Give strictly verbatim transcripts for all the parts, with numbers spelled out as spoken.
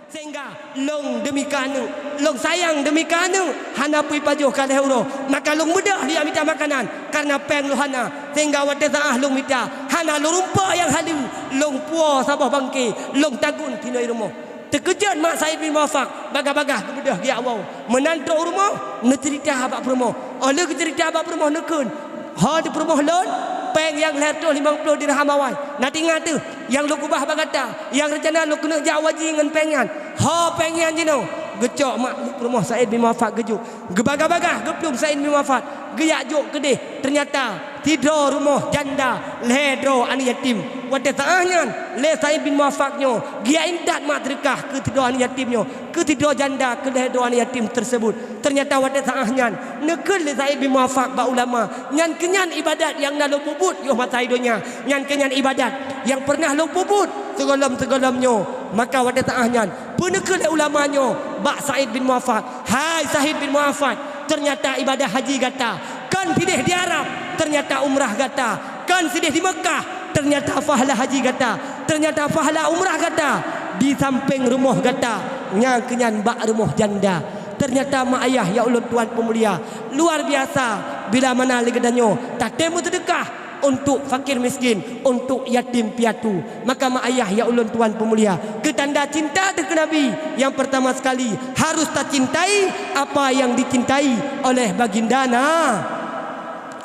Sehingga lôn demi keu aneuk, lôn sayang demi keu aneuk, hana peue pajoh ka lhèe uroe. Maka lôn beudôh jak mita makanan, kareuna péng lôn hana. Sehingga watèe saát lôn mita, hana lôn rumpok nyang haleue, lôn puwoe saboh bangke, lôn tagun sinoe rumoh. Teukeujot mak Said bin Muwaffaq, bagah-bagah geubeudôh geujak woe. Meunan trôk u rumoh, neuceurita bak peurumoh. Óh lheueh geuceurita bak peurumoh neukheun, "Ho di peurumoh lôn, péng nyang lhèe reutôh limong ploh dirham awai. Na teuingat teuh, nyang lôn keubah bak gata, nyang reuncana lôn keuneuk jak u haji ngon péng nyan. Ho péng nyan jinoe." Geucok mak peurumoh Said bin Muwaffaq geujok. Geubagah-bagah geuplueng Said bin Muwaffaq, geujak jok keudeh. Teunyata sidroe rumoh janda, lhèe droe aneuk yatim. Watèe saát nyan, lé Said bin Muwaffaq nyoe geujak intat mak seudeukah keu sidroe aneuk yatim nyoe, keu sidroe janda, keu lhèe droe aneuk yatim teuseubut. Teunyata watèe saát nyan, neukheun lé Said bin Muwaffaq bak ulama, "Nyan keuh nyan ibadat nyang na lôn peubuet yoh masa donya. Nyan keuh nyan ibadat nyang peureunah lôn peubuet sigohlom-sigohlom nyoe." Maka watèe saát nyan, peue neukheun lé ulama nyoe bak Said bin Muwaffaq, "Hai Said bin Muwaffaq, teunyata ibadah haji gata kon sideh di Arab, teunyata umrah gata kon sideh di Meukah, teunyata pahala haji gata, teunyata pahala umrah gata di sampéng rumoh gata, nyang keuh nyan bak rumoh janda. Teunyata mak ayah nyang ulôn tuan peumulia, luar biasa bila mana lé geutanyoe tatem meuseudeukah untuk fakir miskin, untuk yatim piatu." Maka mak ayah nyang ulôn tuan peumulia, keu tanda cinta teuh keu Nabi, nyang peurtama sekali harus tacintai apa nyang dicintai oleh baginda na.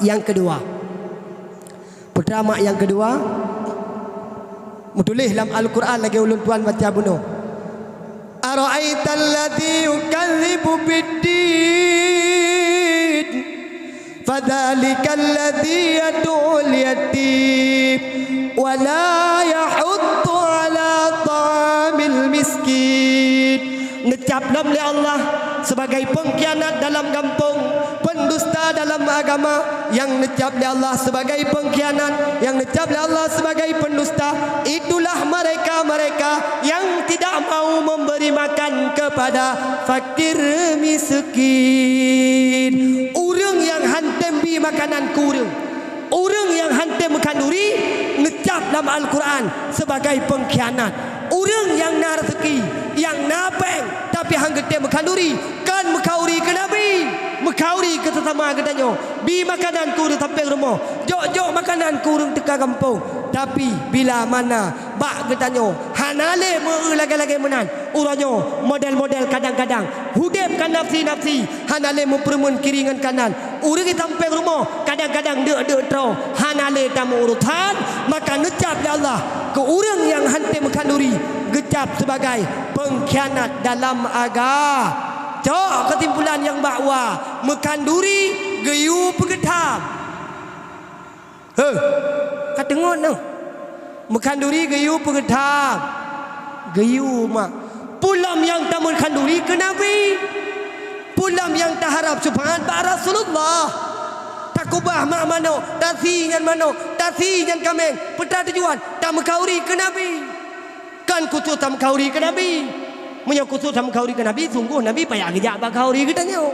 Nyang keudua, putra mak nyang keudua, meutuléh lam Al-Quran lagèe ulôn tuan baca bunoe, "Ara'aital ladzi yukadzibu biddin, fadzalikal ladzi yadu'ul yatim, wa la yahuddu ala ta'amil miskin." Neucap lom lé Allah sibagai peungkhianat dalam gampông, peundusta dalam agama, nyang neucap lé Allah sibagai peungkhianat, nyang neucap lé Allah sibagai peundusta, itulah mereka-mereka yang tidak mau memberi makan kepada fakir miskin. Ureueng nyang han tem bi makanan keu ureueng, ureueng nyang han tem meukhanduri, neucap lam Al-Quran sibagai peungkhianat. Ureueng nyang na raseuki, nyang na péng, tapi han geutem meukhanduri, kon meukhanduri keu Nabi, meukhanduri keu sesama geutanyoe. Bi makanan keu ureueng sampéng rumoh, jok-jok makanan keu ureueng teuka gampông. Tapi bila mana bak geutanyoe hana lé meu-eu lagèe-lagèe meunan, uroe nyoe model-model kadang-kadang udeb ka nafsi-nafsi, hana lé meupeureumeun kiri ngon kanan. Ureueng di sampéng rumoh kadang-kadang deuk-deuk troe, hana lé tameuurusan, maka neucap lé Allah keu ureueng nyang han tem meukhanduri, geucap sibagai peungkhianat dalam aga. Cok keusimpulan nyang bak wa, meukhanduri geuyue peugeutham. Heh, ka teungon noh. Meukhanduri geuyue peugeutham. Geuyue mak. Peue lom nyang tameukhanduri keu Nabi. Peue lom nyang taharab syeufaat bak Rasulullah. Takubah mak manok, tasi nyan manok, tasi nyan kaméng. Peue tujuan? Tameukhanduri keu Nabi. Kon khusos tameukhanduri keu Nabi. Meunyoe khusos tameukhanduri keu Nabi, sunggoh Nabi payah geujak bak khanduri geutanyoe.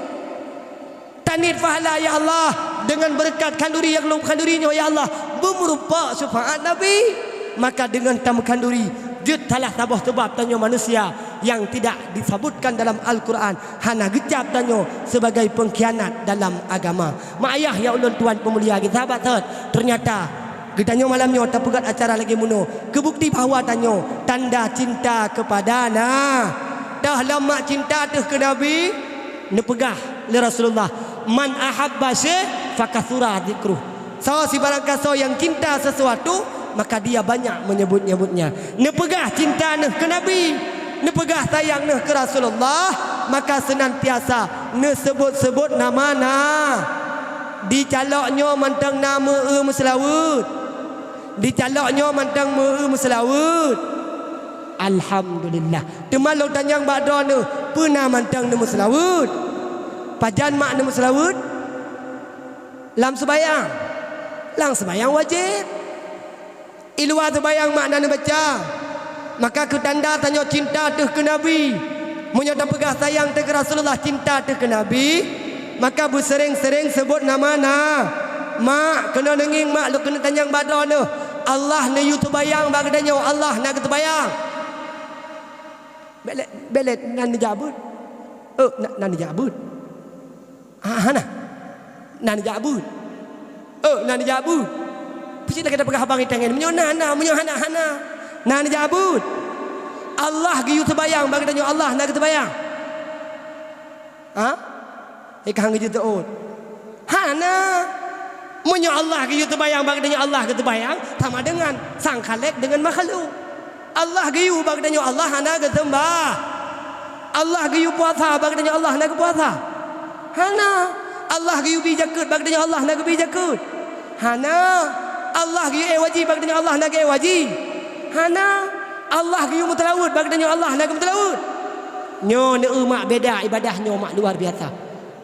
Taniet pahala, ya Allah, deungon beureukat khanduri nyang lôn khanduri nyoe, ya Allah, beumeurumpok syeufaat Nabi. Maka deungon tameukhanduri, jeuet salah saboh seubab tanyoe manusia nyang tidak disebutkan dalam Al-Quran, hana geucap tanyoe sibagai peungkhianat dalam agama. Mak ayah nyang ulôn tuan peumulia, sahabat sot, teunyata geutanyoe malam nyoe tapeugöt acara lagèe meunoe, keu bukti bahwa tanyoe tanda cinta keupada na. Toh lom mak cinta teuh keu Nabi, neupeugah lé Rasulullah, "Man ahabba syai' fakasura dzikruh." Soe sibarang kasoe nyang cinta sesuatu, maka dia banyak menyebut-nyebutnya. Neupeugah cinta neuh keu Nabi, neupeugah sayang neuh keu Rasulullah, maka seunantiasa neuseubot-seubot nama na. Di Calok nyoe mantong na meu-eu meuseulaweuet. Di Calok nyoe mantong meu-eu meuseulaweuet. Alhamdulillah. Teuma lôn tanyong bak droeneuh, peue na mantong neumeuseulaweuet? Pajan mak neumeuseulaweuet? Lam seubayang. Lam seubayang wajéb. I luwa seubayang mak na neubaca. Maka keu tanda tanyoe cinta teuh keu Nabi. Meunyoe tapeugah sayang teuh keu Rasulullah, cinta teuh keu Nabi, maka beuseuréng-seuréng seubot nama na. Mak, keunoe neungieng mak, lôn keuneuk tanyong bak droeneuh. Allah neuyue seubayang bak geutanyoe, Allah na geuseubayang. Belet, belet na neujak beuet. Eh, na, na neujak beuet. Ah, hana. Na neujak beuet. Eh, na neujak beuet. Peucit lagèe tapeugah abang itangen. Meunyoe na, na. Meunyoe hana, hana. Na neujak beuet. Allah geuyue teubayang bak geutanyoe, Allah na geuteubayang. Ha? Hei, ka han geujeuet teuôt. Hana. Meunyoe Allah geuyue teubayang bak geutanyoe Allah geuteubayang, sama dengan sang khalek dengan makhluk. Allah geuyue bak geutanyoe Allah hana geuseumbah. Allah geuyue puasa bak geutanyoe Allah hana geupuasa. Hana. Allah geuyue bi jakeuet bak geutanyoe Allah hana geubi jakeuet. Hana. Allah geuyue ék wajéb bak geutanyoe Allah hana geuék wajéb. Hana. Allah geuyue meuteulaweuet bak geutanyoe Allah hana geumeuteulaweuet. Nyoe neueu mak beda ibadah nyoe mak luar biasa.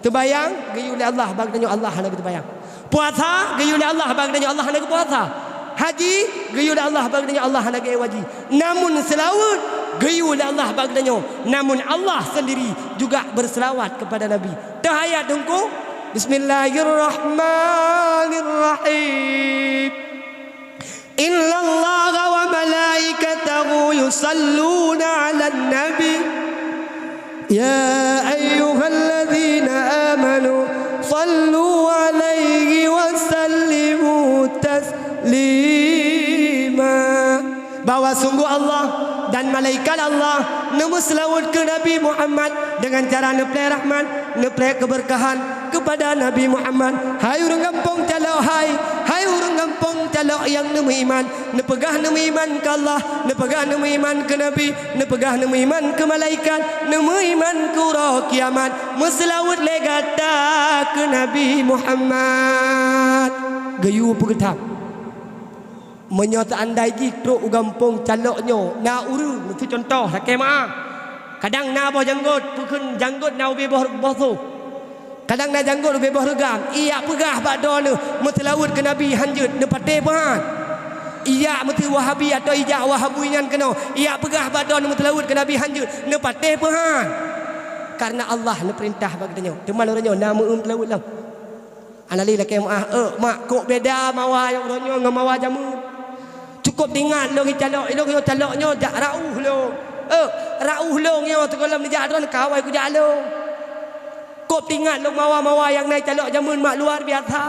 Teubayang geuyue lé Allah bak geutanyoe Allah hana geuteubayang. Puasa geuyue lé Allah bak geutanyoe Allah hana geupuasa. Haji geuyue lé Allah bak geutanyoe Allah hana geuék wajéb. Namun seulaweuet geuyue lé Allah bak geutanyoe. Namun Allah sendiri juga berselawat kepada Nabi. Teuh ayat Teungku, Bismillahirrahmanirrahim. Innallaha wa malaikatahu yusalluna 'alan nabi. Ya ayyuhalladzina amanu sallu 'alaihi wa sallimu taslima. Bahwa sungguh Allah dan malaikat Allah neumeuseulaweuet keu Nabi Muhammad dengan cara neupleh rahmat, neupleh keberkahan kepada Nabi Muhammad. Hai ureuëng gampông Calok, hai, hai ureuëng gampông Calok nyang neumeuiman, neupeugah neumeuiman keu Allah, neupeugah neumeuiman keu Nabi, neupeugah neumeuiman keu malaikat, neumeuiman keu uroe kiamat. Meuseulaweuet lé gata keu Nabi Muhammad. Geuyue peugeutam. Meunyoe teuandai jih trok u gampông Calok nyoe na ureuëng, miseue cuntoh lakée meuáh, kadang na boh janggôt, peukheun janggôt na ubé boh, boh soh. Kadang na janggôt ubé boh reugam, ijak peugah bak droeneuh meuseulaweuet keu Nabi han jeuet, neupatéh peuhan. Ijak miseue Wahabi atawa ijak Wahabi nyan keunoe, ijak peugah bak droeneuh meuseulaweuet keu Nabi han jeuet, neupatéh peuhan. Kareuna Allah neupeurintah bak geutanyoe. Teuma lôn nyoe na meu-uem seulaweuet lom. Hana lé lakée meuáh, "Eh, mak, kok beda mawa nyang uroe nyoe ngon mawa jameun?" Cukôp teuingat lôn i Calok, ilôn nyoe Calok nyoe jak rauh lôn. Eh, rauh lôn nyoe sigohlom neujak droeneuh ka awai kujak lôn. Kôp teuingat lôn mawa-mawa nyang na i Calok jameun mak luar biasa.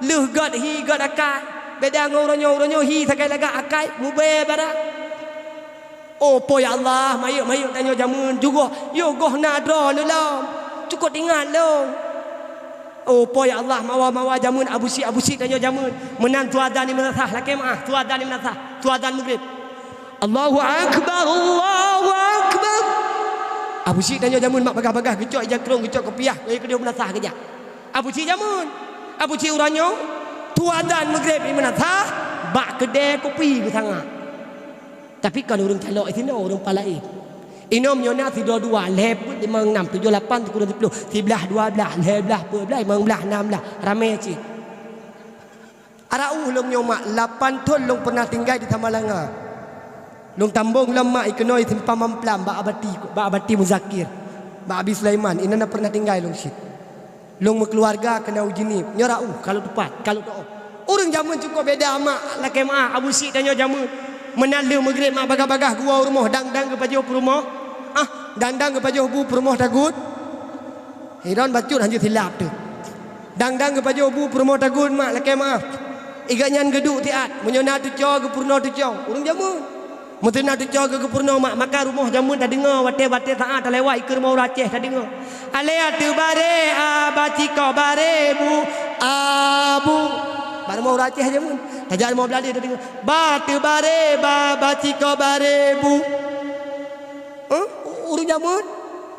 Lheueh gét hi gét akai. Beda ngon uroe nyoe, uroe nyoe hi sagai lagak akai, mubée barang. Oh, po ya Allah, mayeuek-mayeuek tanyoe jameun jugoh, yoh goh na droeneuh lom. Cukôp teuingat lôn. Oh, po ya Allah, mawa-mawa jameun, abusyik-abusyik tanyoe jameun. Meunan tuadan di meunasah, lakée meuáh, tuadan di meunasah, tuadan Maghrib. Allahu Akbar, Allahu Akbar. Abusyik tanyoe jameun mak bagah-bagah, geucok ija krong, geucok kupiah, laju keudeh meunasah geujak. Abusyik jameun, abusyik uroe nyoe, tuadan Maghrib di meunasah, bak keudè kupi geusangat. Tapi kon ureuëng Calok sinoe, ureuëng Palaén. Inong nyoe na sidroe dua, lhée peuet limong nam, tujoh lapan sikureueng siploh, siblaih dua blaih, lhée blaih peuet blaih, limong blaih nam blaih, ramé cit. Rauh lôn nyoe mak, lapan thon lôn pernah tinggai di Samalanga. Lôn tambong lom mak, ikeunoe i Simpang Mamplam bak Abati, bak Abati Muzakir, bak Abi Sulaiman, inan na pernah tinggai lôn cit. Lôn meukeuluwarga keunoe u Jeunieb, nyoe rauh ka lôn tupat, ka lôn teuôt. Ureuëng jameun cukôp beda mak, lakée meuáh, abusyik tanyoe jameun. Meunan lheueh Maghrib mak bagah-bagah geuwoe u rumoh, dang-dang geupajoh peurumoh. Ah, dang-dang geupajoh bu peurumoh tagut. Hiron bacut hanjeuet silap teuh. Dang-dang geupajoh bu peurumoh tagut mak, lakée meuáh. Igeuh nyan geuduek siat, meunyoe na teucoe geupeurunoe teucoe, ureuëng jameun. Meuseu na teucoe geuh geupeurunoe mak, maka rumoh jameun tadeungoe watée-watée saát talewat ikeue rumoh ureuëng Aceh tadeungoe. Alée ateueh barée, a, bacikok barée bu, abu. Bak rumoh ureuëng Aceh jameun. Tajak rumoh Bladeh tadeungoe. Ba ateueh barée, ba, bacikok barée bu. Huh? Ureuëng jameun.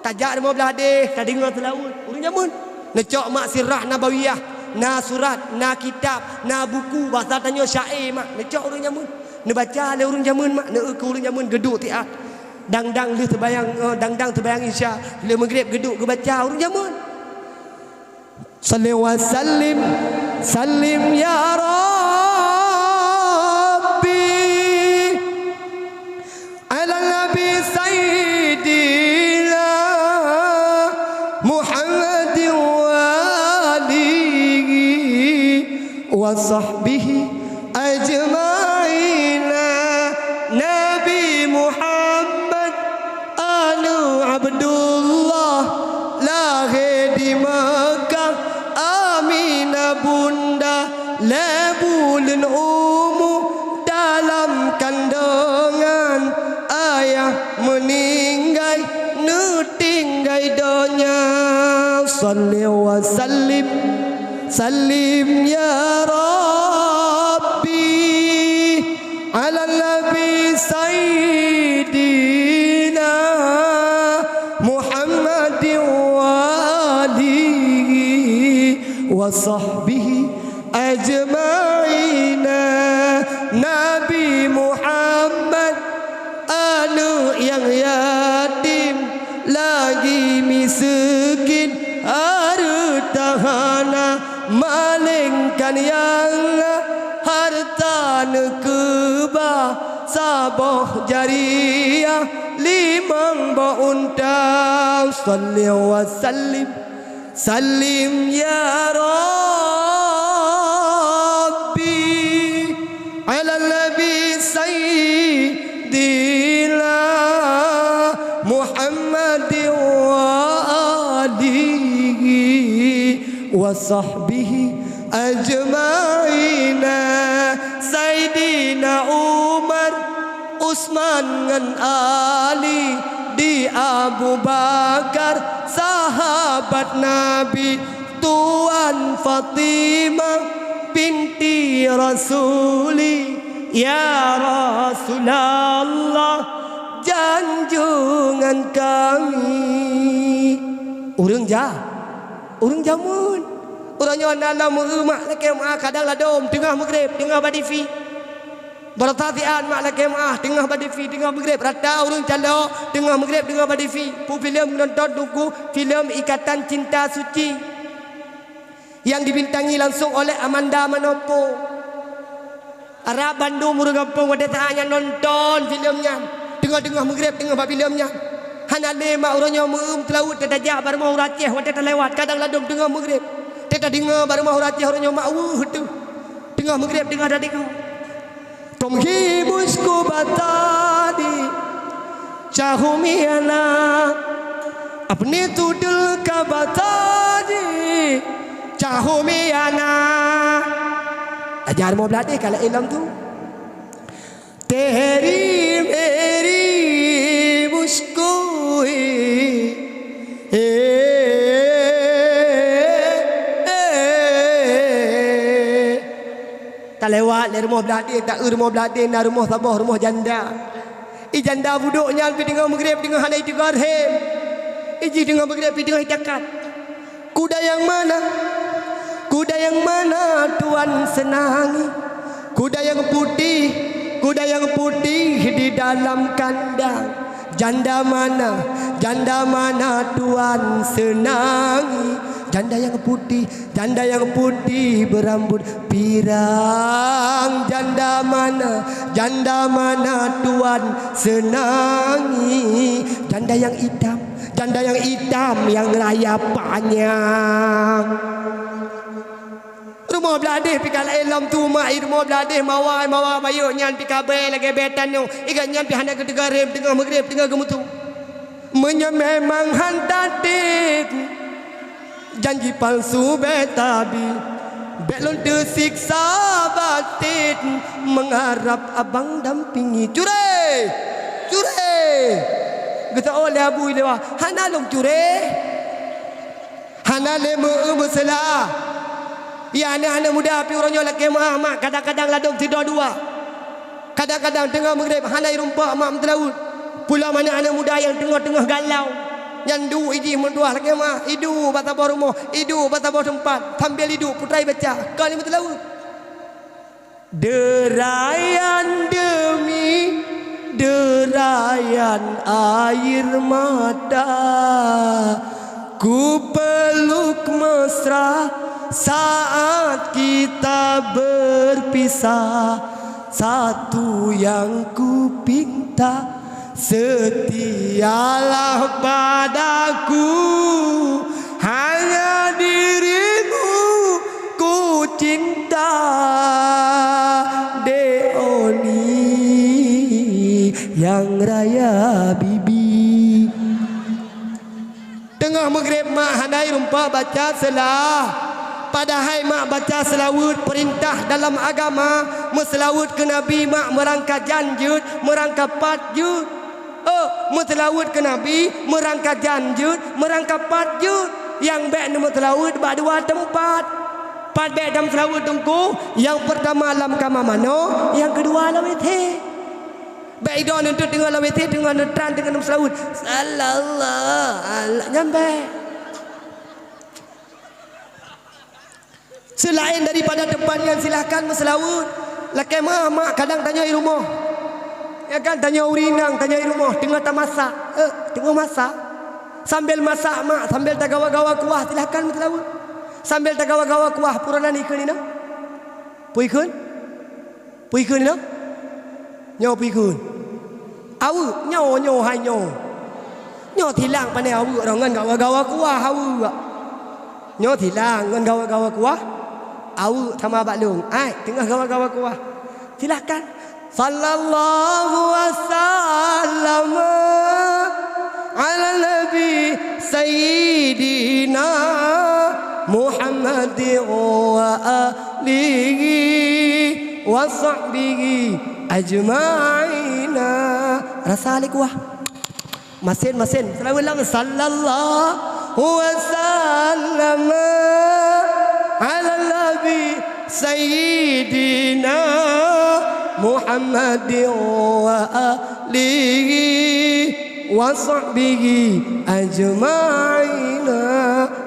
Tajak rumoh Bladeh tadeungoe seulaweuet. Ureuëng jameun. Neucok mak sirah Nabawiyah, na surat, na kitab, na buku basa tanyoe syaé mak. Neucok ureuëng jameun. Neubaca lé ureuëng jameun mak, neueu keu ureuëng jameun geuduek siat. Dang-dang lheueh teubayang, eh, dang-dang teubayang Isya, lheueh Maghrib geuduek geubaca ureuëng jameun. Salli wa sallim, sallim ya Rabbi, ala Nabi Sayyidina Muhammadin wa alihi wa sahbihi ajma'ina. Nabi Muhammad Abdullah lahé di Mekah, Aminah bunda lhèe buleuen umu, dalam kandongan ayah meuninggai, neutinggai donya. Shalli wa sallim, sallim ya Rabbi, ala Nabi Sayyidina Muhammadin wa alihi wa sahbihi ajma'ina. Nabi Muhammad, aneuk nyang yatim, lagi miseukin, hareuta hana, malengkan nyang na hareuta neukeubah saboh jariah limong boh unta. Shalli wa sallim, sallim ya Rabbi, ala Nabi Sayyidina Muhammadin wa alihi wa sahbihi ajma'ina. Saidina Umar, Utsman ngon Ali, di Abu Bakar, sahabat Nabi, Tuan Fatimah binti Rasuli, ya Rasulullah, janjungan kami. Ureuëng ja, ureuëng jameun. Uroe nyoe na lom meuumat lakée meuah kadang ladom teungoh meugreb teungoh bak TV. Baroesa siat mak lakée meuah teungoh bak TV teungoh meugreb, rata ureuëng calok teungoh meugreb teungoh bak TV. Peue filem nonton teungku, filem Ikatan Cinta Suci yang dibintangi langsung oleh Amanda Manopo. Arab bandum ureuëng gampông watée saát nyan nonton filem nyan. Teungoh-teungoh meugreb teungoh bak filem nyan. Hana lé mak uroe nyoe meuuem teulaweuet teutajak bak rumoh ureuëng Aceh watée talewat kadang ladom teungoh meugreb. Teudeungoe bak rumoh ureuëng Aceh uroe nyoe mak weueh teuh. Teungoh meugreb teungoh tadeungoe. Tom hi musko batadi, cahumi ana. Apni tudul ka batadi, cahumi ana. Ajar mo bladeh kalau ilom tu. Tehri meri musko hi. Talewat lé rumoh bladeh, taeu rumoh bladeh na rumoh saboh rumoh janda. I janda budok nyan pi teungoh meugreb teungoh hana iteugor hem. Iji teungoh meugreb pi teungoh itakat. Kuda yang mana? Kuda yang mana tuan senangi? Kuda yang putih, kuda yang putih di dalam kandang. Janda mana? Janda mana tuan senangi? Janda yang putih, janda yang putih berambut pirang. Janda mana? Janda mana tuan senangi? Janda yang hitam, janda yang hitam yang raya panyang. Rumoh bladeh pika laén lom tu mak i rumoh bladeh mawa mawa bayeuk nyan pika bée lagée bée tanoh. Igat nyan pi hana geuteugor hem teungoh meugreb teungoh geumutu. Meunyoe memang han tatem janji palsu bée tabi, bék lôn teusiksa baten mengharap abang dampingi. Cure! Cure! Geuseuôt lé Abu Lewa, hana lôn cure. Hana lé meu-eu meuseula. Ya, aneuk-aneuk muda pi uroe nyoe lakée meuah mak, kadang-kadang ladom sidroe dua. Kadang-kadang teungoh meugreb hana irumpok mak meuteulaweuet. Pulom aneuk-aneuk muda nyang teungoh-teungoh galau. Nyan duek ijih meutuah lakée meuah, iduek bak saboh rumoh, iduek bak saboh teumpat, sambil iduek putra ibaca, kon meuteulaweuet. Derayan demi derayan air mata, ku peluk mesra saat kita berpisah. Satu yang ku pinta, setialah padaku, hanya dirimu ku cinta, dek Oni yang raya bibi. Maghrib mak hana jirumpok baca sela-, padahai mak baca seulaweuet peurintah dalam agama, meuseulaweuet keu Nabi mak meurangka jan jeuet, meurangka pat jeuet. Oh, meuseulaweuet keu Nabi meurangka jan jeuet, meurangka pat jeuet. Nyang bék neumeuseulaweuet bak dua teumpat. Pat bék tameuseulaweuet teungku, nyang peurtama lam kama manoe, nyang keudua lam W C. Bék idong neuteuet teungoh lam W C, teungoh neutran, teungoh neumeuseulaweuet. Sallallahu ala-, nyan bék. Seulaén daripada teumpat nyan, silahkan meuseulaweuet. Lakée meuah mak, kadang tanyoe i rumoh. Ya kan, tanyoe ureueng inong, tanyoe i rumoh, teungoh tamasak. Eh, teungoh masak. Sambil masak mak, sambil tagawa-gawa kuah, silahkan meuseulaweuet. Sambil tagawa-gawa kuah, peue nan ikheun inong? Peue ikheun? Peue ikheun nyoe? Nyoe peue ikheun? Aweuek, nyoe, nyoe, hai nyoe. Nyoe silang pane aweuek roh ngon gawa-gawa kuah aweuek. Nyoe silang ngon gawa-gawa kuah aweuek sama bak lôn. Ai, teungoh gawa-gawa kuah. Silahkan. Sallallahu wasallam ala nabi sayyidina Muhammadin wa alihi wa sahbihi ajma'ina. Rasa lé kuah. Masen-masen. Seulaweuet lom. Sallallahu wasallam ala nabi sayyidina Muhammadin wa alihi wa sahbihi ajma'ina.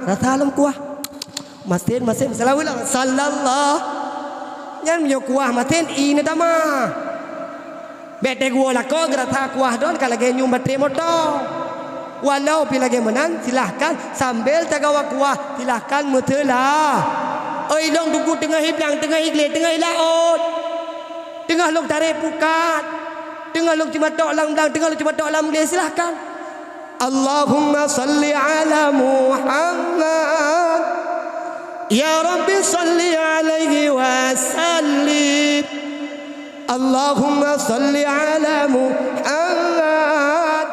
Rasa lom kuah. Masen-masen seulaweuet lom. Sallallahu. Nyan meunyoe kuah masen, ie neutamah. Bék teugua lakoe geurasa kuah droen ka lagée nyum batré moto. Walau pih lagée meunan, silahkan sambil tagawa kuah, silahkan meuseula. Oi lôn duku teungoh i blang, teungoh i glé, teungoh i laôt. Teungoh lôn tarek pukat. Teungoh lôn cumatok lam blang, teungoh lôn cumatok lam glé, silahkan. Allahumma salli ala Muhammad. Ya Rabbi salli alaihi wa sallim. Allahumma salli ala Muhammad.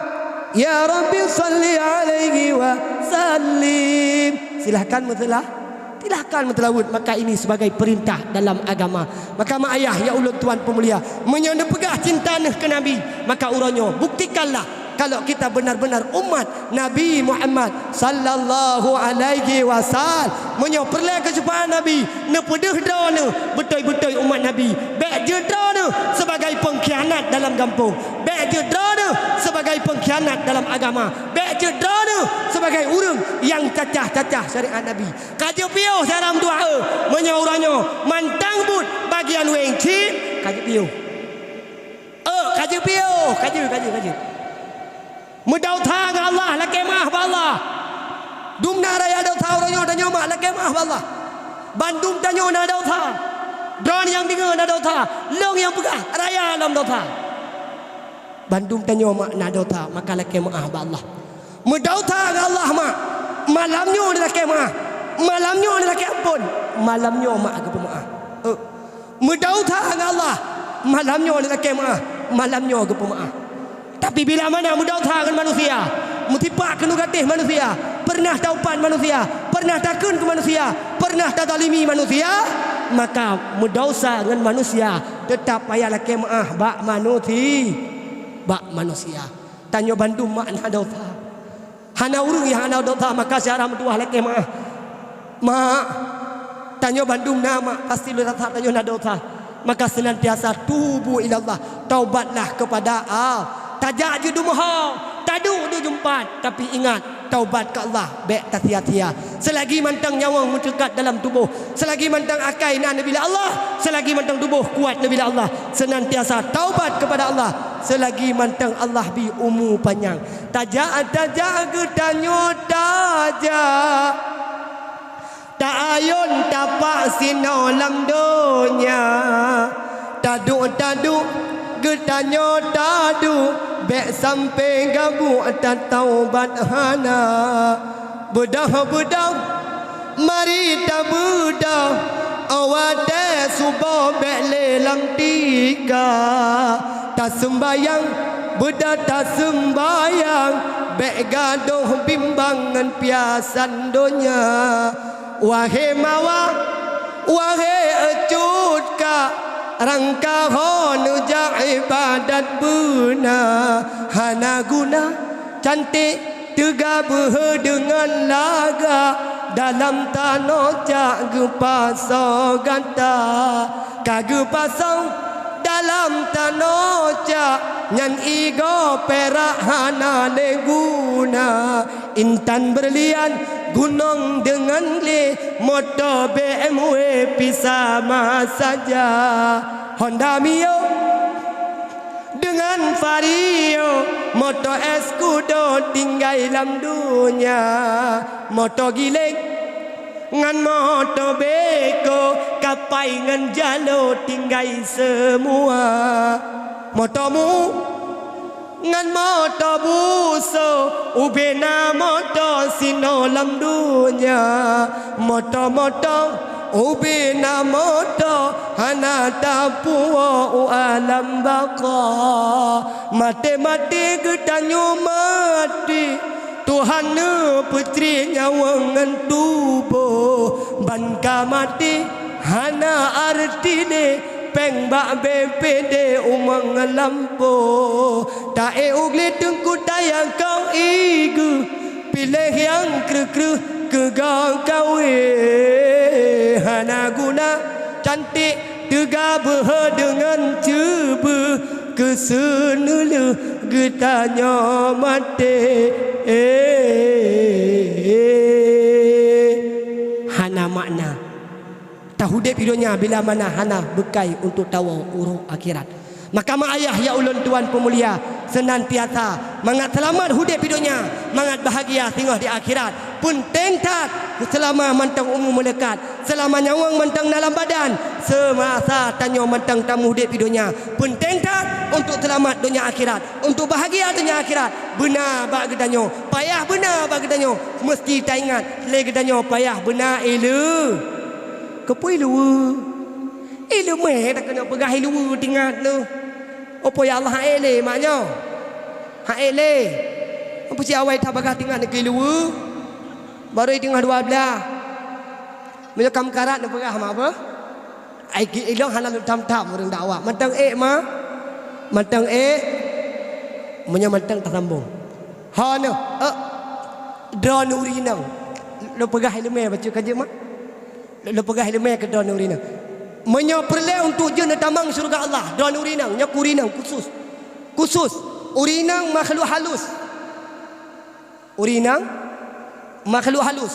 Ya Rabbi salli alaihi wa sallim. Silahkan meuseula. Silahkan meuseulaweuet, maka ini sebagai perintah dalam agama. Maka mak ayah nyang ulôn tuan peumulia, meunyoe neupeugah cinta neuh keu Nabi, maka uroe nyoe buktikanlah kalau kita benar-benar umat Nabi Muhammad sallallahu alaihi wasallam. Meunyoe peureulée keucupahan Nabi, neupeudeuh droeneuh beutôi-beutôi umat Nabi, bék jeuet droeneuh sebagai pengkhianat dalam gampông, bék jeuet droeneuh sebagai pengkhianat dalam agama, bék jeuet droeneuh sebagai ureuëng nyang cacah-cacah syariat Nabi. Ka jeuet piôh siaram dua, eh, meunyoe uroe nyoe mantang buet bagian wéng cit, ka jeuet piôh. Eh, ka jeuet piôh, ka jeuet, ka jeuet, ka jeuet. Meudausa ngon Allah, lakée meuah bak Allah. Dum na raya dausa uroe nyoe tanyoe mak, lakée meuah bak Allah. Bandum tanyoe na dausa. Droeneuh nyang deungoe na dausa, lôn nyang peugah raya lom dausa. Bandum tanyoe mak na dausa, maka lakée meuah bak Allah. Meudausa ngon Allah mak, malam nyoe lakée meuah, malam nyoe lakée amphon, malam nyoe mak geupeumeuah. Eh, meudausa ngon Allah, malam nyoe lakée meuah, malam nyoe geupeumeuah. Tapi bila mana meudausa ngon manusia, meusipak keu neugatéh manusia, peureunah taupat manusia, peureunah takheun keu manusia, peureunah tazalimi manusia, maka meudausa ngon manusia teutap payah lakée meuah bak manusi-, bak manusia. Tanyoe bandum mak na dosa. Hana ureuëng nyang hana dosa, maka siaram dua lakée meuah. Mak, tanyoe bandum na mak, pasti lôn rasa tanyoe na dosa. Maka senantiasa tubu ilallah, taubatlah kepada Allah. Tajak jeuet dumoe, taduek di jeumpat, tapi ingat, taubat keu Allah bék tasia-sia. Selagi mantong nyawöng meuteukat dalam tuboh, selagi mantong akai na neubi lé Allah, selagi mantong tuboh kuat neubi lé Allah, senantiasa taubat kepada Allah selagi mantong Allah bi umu panyang. Tajak-tajak geutanyoe tajak, ta-ayôn tapak sinoe lam donya. Taduek-taduek geutanyoe taduek, bék sampoe gabuek tataubat hana. Beudôh-beudôh, mari tabeudôh, watée suboh bék lé lam tika. Taseumbayang, beudôh taseumbayang, Bék gadôh bimbang ngon piasan donya. Wahé mawa, wahé cut ka, rangka ho neujak iébadat beuna. Hana guna canték teuga beuhe deungon lagak, dalam tanoh cak geupasoe gata. Ka geupasoe dalam tanoh cak, nyan igoe pirak hana lé guna. Intan beurlian gunong deungon glé, moto B M W pih sama saja. Honda Mio deungon Vario, moto Escudo tinggai lam donya. Moto giléng ngon moto beko, kapai ngon jalo tinggai seumua. Moto mu ngon moto buso, ubena moto sinoe lam donya. Moto-moto ubena moto, hana tapuwoe u alam baqa. Maté-maté geutanyoe maté, Tuhan neupeucre nyawöng ngon tuboh. Ban ka maté hana arti lé, péng bak B P D umong lampôh. Taék u glé teungku tayang kong ié geuh, piléh nyang kreueh-kreueh keu goe kawé. Hana guna canték teuga beuhe deungon ceubeuh, keu seuneulheueh geutanyoe maté. Hana makna. Tahudép di donya bila mana hana beukai untuk tawoe uroe akhirat. Maka mak ayah ya ulôn tuan peumulia, seunantiasa mangat seulamat hudép di donya, mangat bahagia singoh di akhirat. Peunteng that seulama mantong umu meuleukat, seulama nyawöng mantong na lam badan, seumasa tanyoe mantong tamuhudép di donya. Peunteng that untuk seulamat donya akhirat, untuk bahagia donya akhirat. Beuna bak geutanyoe, payah beuna bak geutanyoe. Meuseuti taingat lé geutanyoe payah beuna ileu. Keupeue ileue? Ileumé takeuneuk peugah ileue tingat leuh. Opo ya Allah, ha'ék lé mak nyoe? Ha'ék lé. Opo si awai that bagah tingat neukeu ileue? Barô teungoh dua blaih. Meunyoe ka meukarat neupeugah mak apa? Ai ilong hana lôn tham-tham ureuëng dakwah. Mantong ék ma? Mantong ék? Meunyoe mantong tasambong. Hana, eh, droeneuh ureuëng inong. Lôn peugah ileumé bacut ka jeuet mak? Lôn peugah ileumé keu droeneuh ureuëng inong. Meunyoe peureulée untuk jeuet neutamong syeuruga Allah, droeneuh ureuëng inong, nyoe keu ureuëng inong khusus. Khusus, ureuëng inong makhluk halus. Ureuëng inong makhluk halus.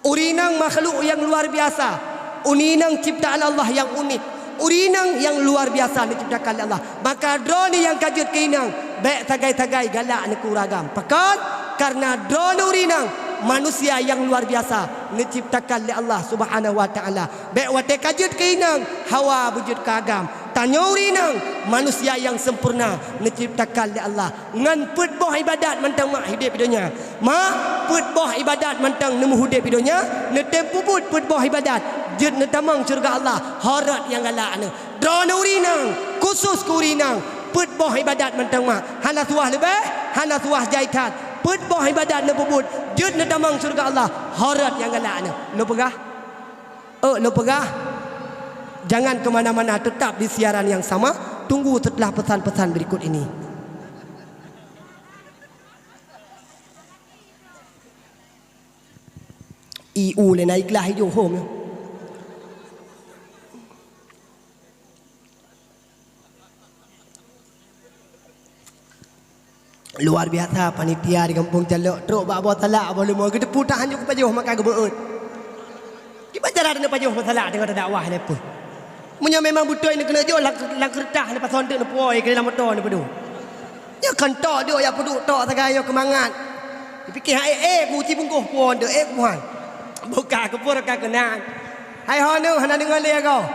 Ureuëng inong makhluk nyang luar biasa. Ureuëng inong ciptaan Allah nyang unik. Ureuëng inong nyang luar biasa neuciptakan lé Allah. Maka droeneuh nyang ka jeuet keu inong, bék sagai-sagai galak neukeu ureuëng agam. Pakon? Kareuna droeneuh ureuëng inong manusia nyang luar biasa neuciptakan lé Allah Subhanahu wa Taala. Bék watée ka jeuet keu inong, hawa beujeuet keu agam. Tanyoe ureuëng inong manusia nyang sempurna neuciptakan lé Allah. Ngon peuet boh iébadat mantong mak hidép di donya. Mak, peuet boh iébadat mantong neumuhudép di donya, neutem peubuet peuet boh iébadat, jeuet neutamong syeuruga Allah, ho rot nyang galak neuh. Droeneuh ureuëng inong, khusus keu ureuëng inong, peuet boh iébadat mantong mak, hana suah leubeh, hana suah jai that. Peuet boh iébadat neupeubuet, jeuet neutamong syeuruga Allah, ho rot nyang galak neuh. Lôn peugah? Eh, lôn peugah? Jangan ke mana-mana, tetap di siaran yang sama. Tunggu setelah pesan-pesan berikut ini. I u lé na i glah i johom nyoe. Luar biasa panitia di Gampông Calok trok bak boh salak boh leumo geuteupeue tahan jok pajoh maka geubeuet. Kiban cara taneuk pajoh boh salak teungoh tadakwah lé peue. Meunyoe memang beutôi neukeuneuk jok lam, lam keureutah neupason teuk neupuwoe keu lam moto neupeuduek. Nyoe kan tok jok jak peuduek tok sagai nyoe keumangat. Dipike hai ék ku ci bungkôh puwoe teuk ék ku hai. Buka keupur ka keunan. Hai ho neuh hana deungoe lé agoe.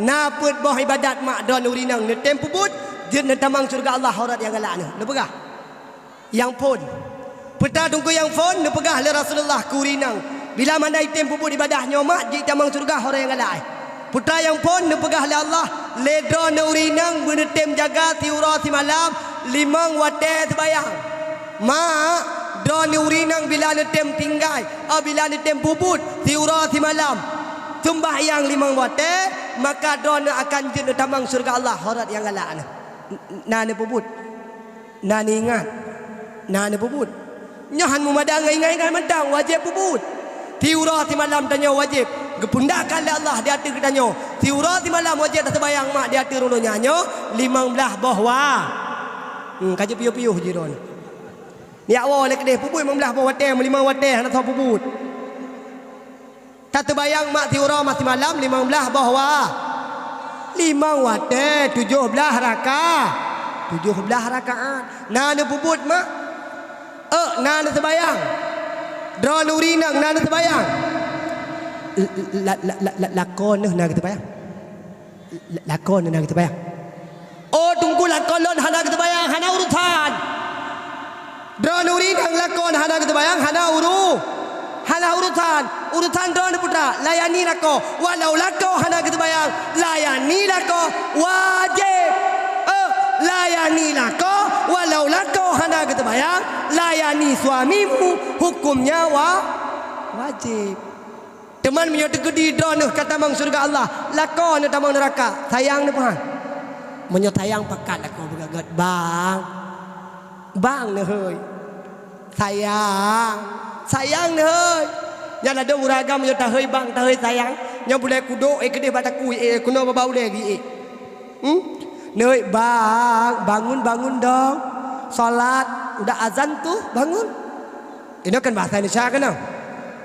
Na peuet boh iébadat mak droeneuh ureuëng inong neutem peubuet jeuet neutamong syeuruga Allah ho rot nyang galak neuh. Neupeugah. Nyang phon. Peue teungku nyang phon neupeugah lé Rasulullah keu ureuëng inong, bila mana item peubuet iébadat nyoe mak jeuet tamong syeuruga ho rot nyang galak. Peue nyang phon neupeugah lé Allah, lé droeneuh ureuëng inong beuneutem jaga siuroe simalam limong watée seubayang. Mak, droeneuh ureueng inong bila neutem tinggai, oh, bila neutem peubuet, siuroe simalam, seumbahyang limong watée, maka droeneuh akan jeuet neutamong syeuruga Allah, ho rot nyang galak neuh. N-, na neupeubuet, na neuingat, na neupeubuet. Nyoe han meumadang ngon ingat-ingat mantong, wajéb peubuet. Siuroe simalam tanyoe wajéb geupeundakkan lé Allah di ateueh geutanyoe. Siuroe simalam wajéb taseumayang mak di ateueh droeneuh nyan nyoe limong blaih boh wa. Hmm, ka jeuet piôh-piôh jih droeneuh. Nyak woe lé keudeh peubuet limong blaih boh watée, meulimong watée hana soe peubuet. Tateubayang mak siuroe mak simalam limong blaih boh wa. Limong watée tujoh blaih raka-, tujoh blaih rakaat. Na neupeubuet mak? Eh, na neuseubayang? Droeneuh ureueng inong na neuseubayang? L-, la-, la-, la-, la-, lakoe neuh na geuseubayang? L-, lakoe neuh na geuseubayang? Oh, Teungku, lakoe lôn hana geuseubayang, hana urusan. Droeneuh ureueng inong lakoe hana geuseubayang, hana uru-, hana urusan. Urusan droeneuh putra, layani lakoe. Walau lakoe hana geuseubayang, layani lakoe wajéb. Eh, layani lakoe, walau lakoe hana geuseubayang, layani suamimu, hukumnya wa-, wajéb. Teuma meunyoe teukeudi droeneuh ka tamong syeuruga Allah, lakoe neuh tamong neuraka, sayang neuh peue han? Meunyoe sayang pakat lakoe beugét-gét, bang. Bang neuhôi. Sayang. Sayang neuhôi. Nyan ladôm ureueng agam meunyoe tahôi bang, tahôi sayang, nyoe bulée kudok, eh, keudeh bak takue, eh, keunoe bak ulée geuék. Hmm? Neuhôi bang, bangun, bangun dong. Salat, udah azan tuh, bangun. Inoe kan bahasa Indonesia kan, ah?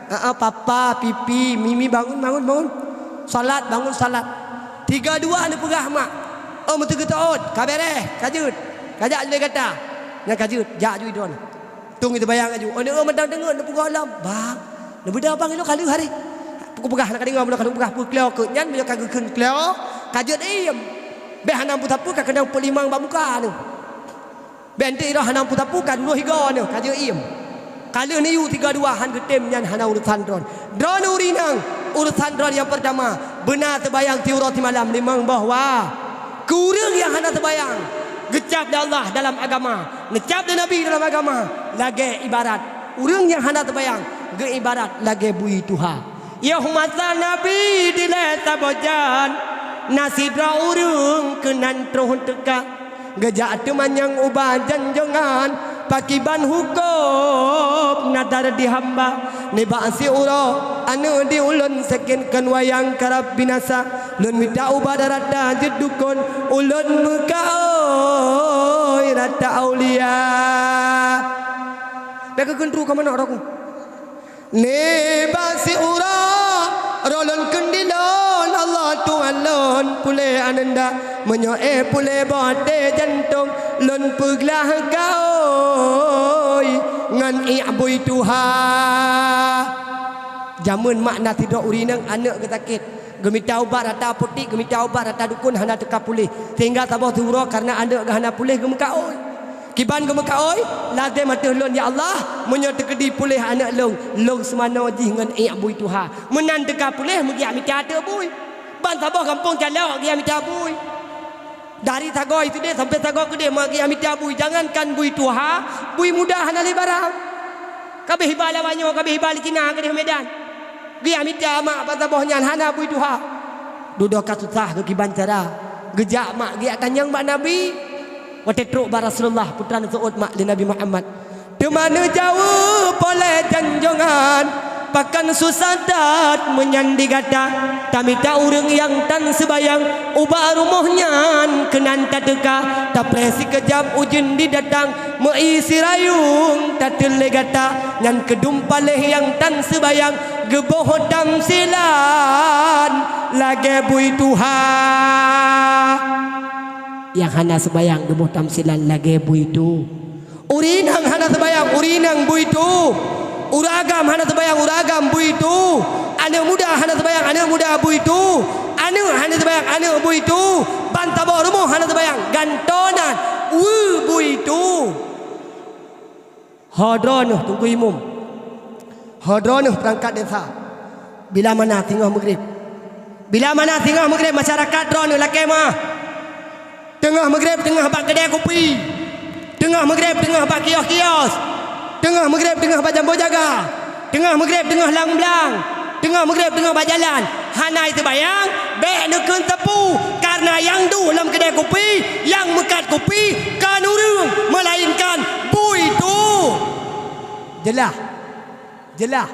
Ah, ah, papa, pipi, mimi, bangun, bangun, bangun. Salat, bangun salat. Tiga dua neupeugah mak. Oh, meuteugeutoot, ka bereh, ka jeuet. Ka jak lé gata. Nyan ka jeuet, jak ju idon. Tung itu bayang aju. Oh, neueu mantong deungon neupeugah lom. Bang, neubeudôh bang inoe ka lheueh hari. Peugah na ka deungoe, ka lheueh peugah peue kleo keu nyan, meunyoe ka geukheun kleo, ka jeuet iem. Beh hana peue-sapeue ka keunong peulimang bak muka neuh. Bèk enteuk iroh hana peue-sapeue ka uroh igoe neuh ka jeuet iem. Ka lheueh neuyue tiga dua han geutem nyan hana urosan droen. Droeneuh ureueng inong, urosan droen nyang peurtama, beuna seubayang siuroe simalam limong boh wa. Keu ureueng nyang hana seubayang, geucab lé Allah dalam agama, neucab lé Nabi dalam agama, lagèe ibarat ureueng nyang hana seubayang geuibarat lagèe bui tuha. Yoh masa Nabi dilèe saboh jan, na sidroe ureueng keunan troh teuka. Geujak teumanyong uba janjongan, pakiban hukôm nadar di hamba. Nibak siuroe aneuk di ulôn sakét kon wayang karab binasa. Lôn mita ubat rata jeuet dukon, ulôn meukaôi rata aulia. Bèk keukeuen tru ka manok roh ku. Nibak siuroe, roh lôn kheun di lôn, Allah Tuhan lôn, puléh aneunda. Meunyoe éh puléh boh até jantông, lôn peuglah kaôi ngon iek bui tuha. Jameun mak na sidroe ureueng inong aneuk geusakét. Geumita ubat rata apotik, geumita ubat rata dukon hana teuka puléh. Sehingga saboh siuroe kareuna aneuk geuh hana puléh geumeukaôi. Kiban geumeukaôi, lazem ateueh lôn, "Ya Allah, meunyoe teukeudi puléh aneuk lôn, lôn seumanoe jih ngon iek bui tuha." Meunan teuka puléh meugiak mita ateueh bui. Ban saboh gampông calok giak mita bui. Dari sagoe sidéh sampoe sagoe keudéh meugiak mita bui. Jangankan bui tuha, bui muda hana lé barang. Kabéh iba lawan nyoe, kabéh iba lé Cina keudéh Medan. Geujak mita mak ban saboh nyan hana bui tuha. Dudoe ka susah geukiban cara. Geujak mak geujak tanyong bak Nabi. Watée trok bak Rasulullah, peue teuma neuseuôt mak lé Nabi Muhammad. Teuma neujaweueb olée janjongan, pakon susah that meunyan di gata. Tamita ureuëng nyang tan seubayang ubak rumoh nyan keunan tateuka. Tapreh sikeujab ujeuen didatang, meu-ié sirayong tateun lé gata. Nyan keudum paléh nyang tan seubayang, geuboh tamsilan lagée bui tuha. Nyang hana seubayang geuboh tamsilan lagée bui tu. Ureuëng inong hana seubayang, ureuëng inong bui tu. Ureuëng agam hana seubayang, ureuëng agam bui tu. Aneuëk muda hana seubayang, aneuëk muda bui tu. Aneuëk hana seubayang, aneuëk bui tu. Ban saboh rumoh hana seubayang, gantoe nan, wue bui tu. Ho droeneuh Teungku Imum, ho droeneuh peurangkat desa, bila mana singoh meugreb? Bila mana singoh meugreb, masyarakat droeneuh lakée meu'ah. Teungoh meugreb, teungoh bak keudée kupi. Teungoh meugreb teungoh bak kios-kios, teungoh meugreb teungoh bak jambo jaga, teungoh meugreb teungoh lam blang, teungoh meugreb teungoh bak jalan, hana teubayang, bék neukheun sapeue, kareuna nyang duek lam keudè kupi, nyang meukat kupi kon ureuëng, meulainkan bui tuha. Jeulaih? Jeulaih?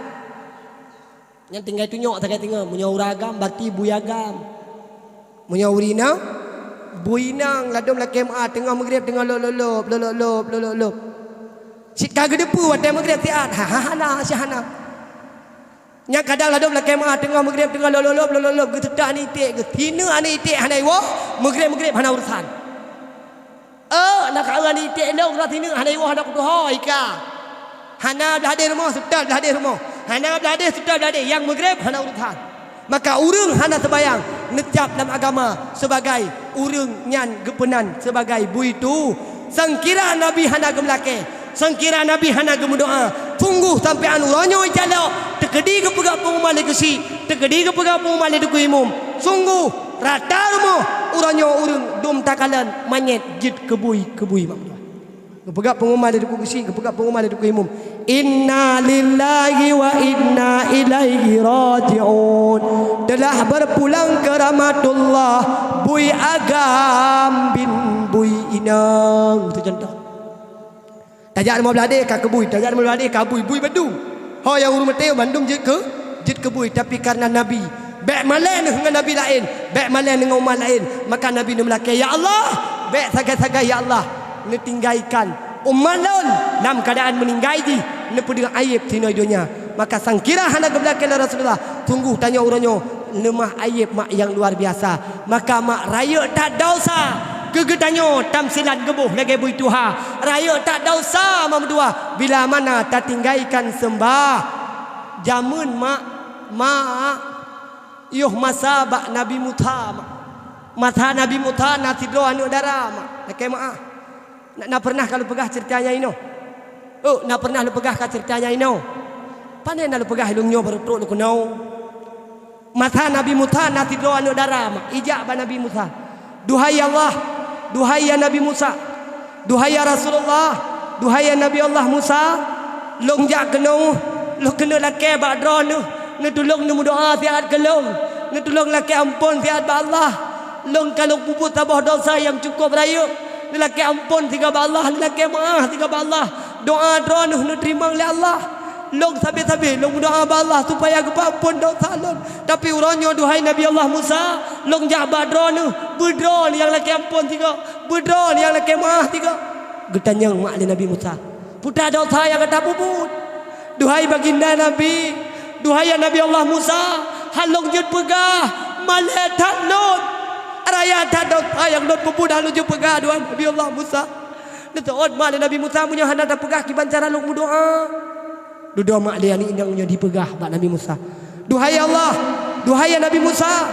Nyan tinggai tunyok sagai teungoh, meunyoe ureuëng agam, berarti bui agam. Meunyoe ureuëng inong, bui inong, ladôm lakée meu'ah, teungoh meugreb, teungoh lôp-lôp-lôp, lôp-lôp-lôp. Cit ka geuteupeue watée meugreb siat, ha, ha, hana, si hana. Nyang kadang ladôm lakée meu'ah, teungoh meugreb, teungoh lôp-lôp-lôp, lôp-lôp-lôp, geuseutôt aneuk iték, geusineuk aneuk iték hana iwoe, meugreb-meugreb hana urusan. Oh, na ka ureuëng iték lôn rot sineuk hana iwoe hana kutuho ika. Hana blah deh rumoh, seutôt blah deh rumoh. Hana blah deh, seutôt blah deh. Nyang meugreb hana urusan. Maka ureuëng hana teubayang neucab lam agama sebagai ureuëng nyan geupeunan sebagai bui tuha. Seungkira Nabi hana geumeulakée, seungkira Nabi hana geumeudoá, sunggoh sampoe uroe nyoe icalok, teukeudi geupeugah peungumuman lé geuchik, teukeudi geupeugah peungumuman lé teungku imum. Sunggoh Rata rumoh uroe nyoe ureuëng dum takalon manyét jeuet keu bui, keu bui mak meutuah. Geupeugah peungumuman lé teungku geuchik, geupeugah peungumuman lé teungku imum. Inna lillahi wa inna ilaihi raji'un. Telah berpulang ke rahmatullah bui agam bin bui inong. Itu contoh. Tajak rumoh blah deh ka keu bui, tajak rumoh blah deh ka bui, bui bandum. Ho nyang ureuëng maté bandum jeuet keu, jeuet keu bui, tapi kareuna Nabi. Bék malée neuh ngon nabi laén, bék malée neuh ngon umat laén. Maka Nabi neumeulakée, "Ya Allah, bék sagai-sagai ya Allah neutinggaikan umat lôn lam keuadaan meuninggai jih, neupeudeueng aieb sinoe donya." Maka seungkira hana geumeulakée lé Rasulullah, sunggoh tanyoe uroe nyoe leumah aieb mak nyang luar biasa. Maka mak rayeuk that desya keu geutanyoe tamsilan geuboh lagée bui tuha. Rayeuk that desya mak meutuah bila mana tatinggaikan seumbah. Jameun mak, mak, yoh masa bak Nabi Musa mak. Masa Nabi Musa na sidroe aneuëk dara mak. Lakée meu'ah. Na, na pernah ka lôn peugah ceurita nyang inoe? Oh, na pernah lôn peugah ka ceurita nyang inoe? Pane na lôn peugah, lôn nyoe barô trok lôn keunoe. Masa Nabi Musa na sidroe aneuëk dara mak, ijak bak Nabi Musa, "Duhai ya Allah, duhai ya Nabi Musa, duhai ya Rasulullah, duhai ya Nabi Allah Musa, lôn jak keunoe, lôn keuneuk lakée bak droeneuh, neutulông neumeudoá siat keu lôn, neutulông lakée amphon siat bak Allah. Lôn ka lôn peubuet saboh desya nyang cukôp rayeuk, neulakée amphon sigoe bak Allah, neulakée meu'ah sigoe bak Allah. Doá droeneuh neuteurimong lé Allah." Lôn sabe-sabe lôn meudoá bak Allah supaya geupeuamphon desya lôn. Tapi uroe nyoe, duhai Nabi Allah Musa, lôn jak bak droeneuh, beudroe nyang lakée amphon sigoe, beudroe nyang lakée meu'ah sigoe. Geutanyong mak lé Nabi Musa, "Peue that desya nyang gata peubuet?" "Duhai baginda Nabi, duhai ya Nabi Allah Musa, han lôn jeuet peugah, malée that lôn. Raya that desya nyang lôn peubuet han lôn jeuet peugah, duhai Nabi Allah Musa." Neuseuôt mak lé Nabi Musa, "Meunyoe hana tapeugah, kiban cara lôn meudoá?" Dudoe mak lé aneuëk inong nyoe jipeugah bak Nabi Musa, "Duhai Allah, duhai ya Nabi Musa,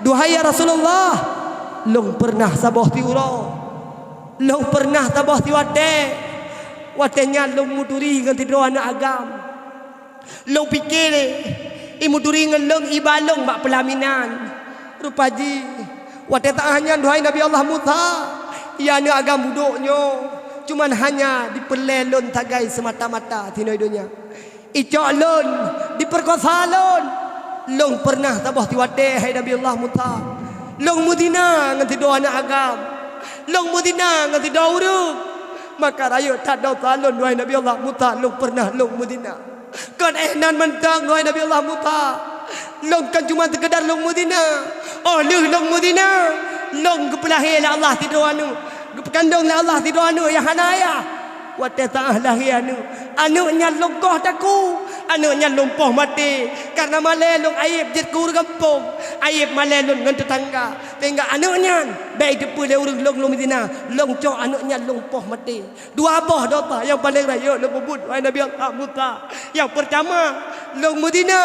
duhai ya Rasulullah, lôn pernah saboh siuroe, lôn pernah saboh siwatée. Watée nyan lôn meuturi ngon sidroe aneuëk agam. Lôn pike lé, i meuturi ngon lôn iba lôn bak peulaminan. Rupa jih, watée saát nyan, duhai Nabi Allah Musa, ya aneuëk agam budok nyoe, cuman hanya dipeureulée lôn sagai seumata-mata sinoe donya. Icok lôn, dipeukosa lôn. Lôn pernah saboh siwatée, hai Nabi Allah Musa, lôn meuzina ngon sidroe aneuëk agam. Lôn meuzina ngon sidroe ureuëng. Maka rayeuk that desya lôn, duhai Nabi Allah Musa, lôn pernah lôn meuzina." "Kon éh nan mantong, wahai Nabi Allah Musa. Lôn kon cuma seukeudar lôn meuzina. Óh lheueh lôn meuzina, lôn geupeulahé lé Allah sidroe aneuëk, geupeukandong lé Allah sidroe aneuëk nyang hana ayah. Watée saát lahé aneuëk, aneuëk nyan lôn koh takue, aneuëk nyan lôn poh maté. Kareuna malée lôn aieb jeuet keu ureuëng gampông, aieb malée lôn ngon teutangga, sehingga aneuëk nyan bék jiteupeue lé ureuëng lôn, lôn meuzina. Lôn cok aneuëk nyan lôn poh maté." Dua boh desya nyang paleng rayeuk lôn peubuet, wahai Nabi Allah Musa. Nyang peurtama, lôn meuzina.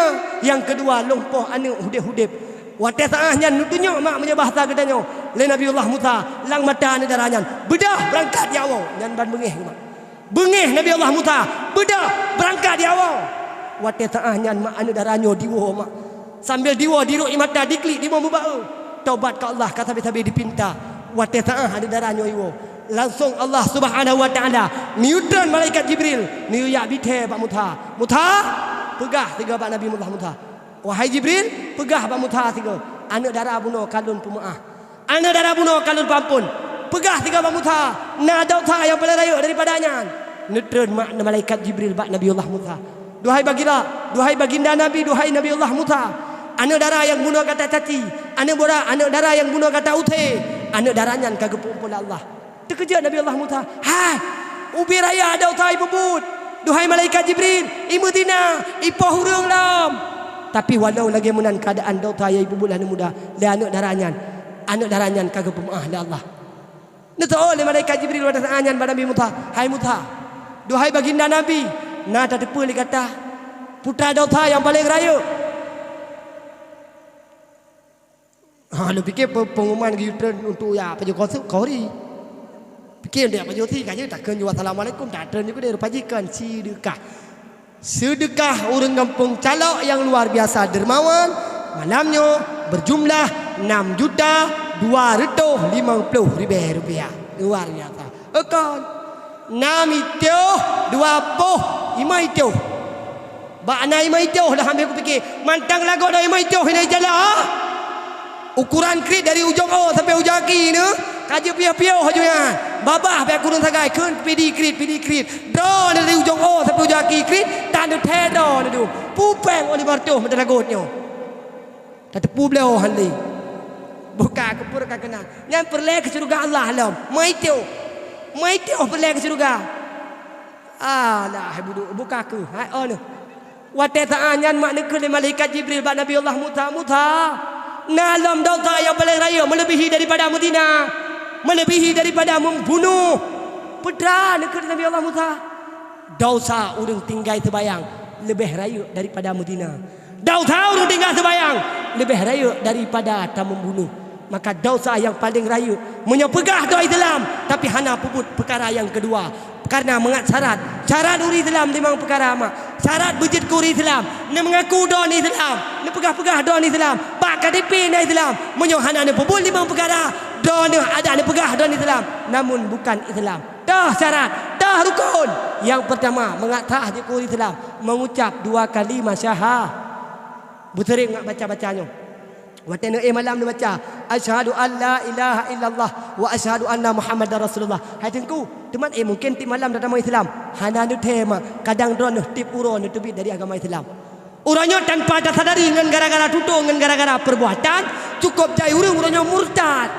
Nyang keudua, lôn poh aneuëk udeb-udeb. Watée saát nyan neutunyok mak meunyoe bahasa geutanyoe lé Nabi Allah Musa lam mata aneuëk dara nyan, "Beudôh, beurangkat, ya Allah!" Nyan ban beungéh geuh mak. Beungéh Nabi Allah Musa, "Beudôh, beurangkat, ya Allah!" Watée saát nyan mak aneuëk dara nyoe diwoe mak. Sambil diwoe, dirôk ie mata, diklik, dimoe meuba-e. Taubat keu Allah ka sabe-sabe dipinta. Watée saát aneuëk dara nyoe iwoe, Langsong Allah Subhanahu wa Taala neuyue treun malaikat Jibril, neuyue jak bithée bak Musa. "Musa, peugah sigoe bak Nabi Allah Musa." "Wahai Jibril, peugah bak Musa sigoe, aneuëk dara bunoe ka lôn peumeuáh. Aneuëk dara bunoe ka lôn peuamphon. Peugah sigoe bak Musa, na desya nyang paleng rayeuk daripada nyan." Neutreun mak malaikat Jibril bak Nabi Allah Musa. "Duhai Baginda, duhai Baginda Nabi, duhai Nabi Allah Musa, aneuëk dara nyang bunoe gata caci, aneuëk bora-, aneuëk dara nyang bunoe gata use, aneuëk dara nyan ka geupeuamphon lé Allah." Teukeujot Nabi Allah Musa, "Hai, ubé raya desya ipeubuet! Duhai malaikat Jibril, imeuzina, ipoh ureuëng lom!" Tapi walau lagée meunan keuadaan desya nyang ipeubuet lé aneuëk muda, lé aneuëk dara nyan, aneuëk dara nyan ka geupeumeuáh lé Allah. Neuseuôt lé malaikat Jibril watée saát nyan bak Nabi Musa, "Hai Musa, duhai Baginda Nabi, na tateupeue lé gata putra desya nyang paleng rayeuk?" Ha, lôn pike pe-, pengumuman geuyue treun untuk ya pajoh koseup kori. Pike untuk ya pajoh si ka jeuet takheun jaweueb assalamualaikum, tak treun juga deh rupa jih kan seudeukah. Seudeukah ureuëng gampông Calok nyang luar biasa dermawan malam nyoe berjumlah enam juta dua ratus lima puluh ribu rupiah. Luar biasa. Eukon. Nam itôh dua poh, ima itôh. Bak na ima itôh dah ambil kupike. Mantang lagoe dah ima itôh hina jalan. Ukuran krit dari ujong o sampai ujong aki ni, ka jeuet piôh-piôh aju nyan. Babah bak kureueng sagai kheun pidi krit, pidi krit. Droeneuh dari ujong o sampai ujong aki krit, tan neuthée droeneuh dum. Pupeng oleh bartoh meuteulagot nyoe. Tateupeue bloe han lé. Buka keu peue ka keunan. Nyan peureulée keu syeuruga Allah lom. Meuitôh. Meuitôh peureulée keu syeuruga. Alah, hai buduk, buka keuh. Hai, oh, neuh. Watée saát nyan mak neukheun lé malaikat Jibril bak Nabi Allah Musa, "Musa, na lom desya nyang paleng rayeuk meuleubihi daripada meuzina, meuleubihi daripada membunuh." "Peue teuma?" neukheun lé Nabi Allah Musa. "Desya ureuëng tinggai seumayang leubeh rayeuk daripada meuzina. Desya ureuëng tinggai seumayang leubeh rayeuk daripada tameubunoe. Maka desya nyang paleng rayeuk meunyoe peugah droe Islam, tapi hana peubuet peukara nyang keudua. Karena mangat syarat, syarat ureuëng Islam limong peukara mak. Syarat beujeuet keu ureuëng Islam, neumeungaku droeneuh Islam, neupeugah-peugah droeneuh Islam, bak K T P na Islam. Meunyoe hana neupeubuet limong peukara, droeneuh adak neupeugah droeneuh Islam, namun bukan Islam." Toh syarat, toh rukon. Nyang peurtama, mangat sah jeuet keu ureuëng Islam, mengucap dua kalimat syaha-, beuseuring ngat baca-baca nyoe. Watée neuéh malam neubaca, "Asyhadu an la ilaha illallah wa asyhadu anna Muhammadar Rasulullah." Hai Teungku, teuma éh mungken tieb malam tatamong Islam. Hana neuthée mak, kadang droeneuh tieb uroe neuteubiet dari agama Islam. Uroe nyoe tanpa tasadari ngon gara-gara tutoe, ngon gara-gara perbuatan, cukup jai ureuëng uroe nyoe murtad.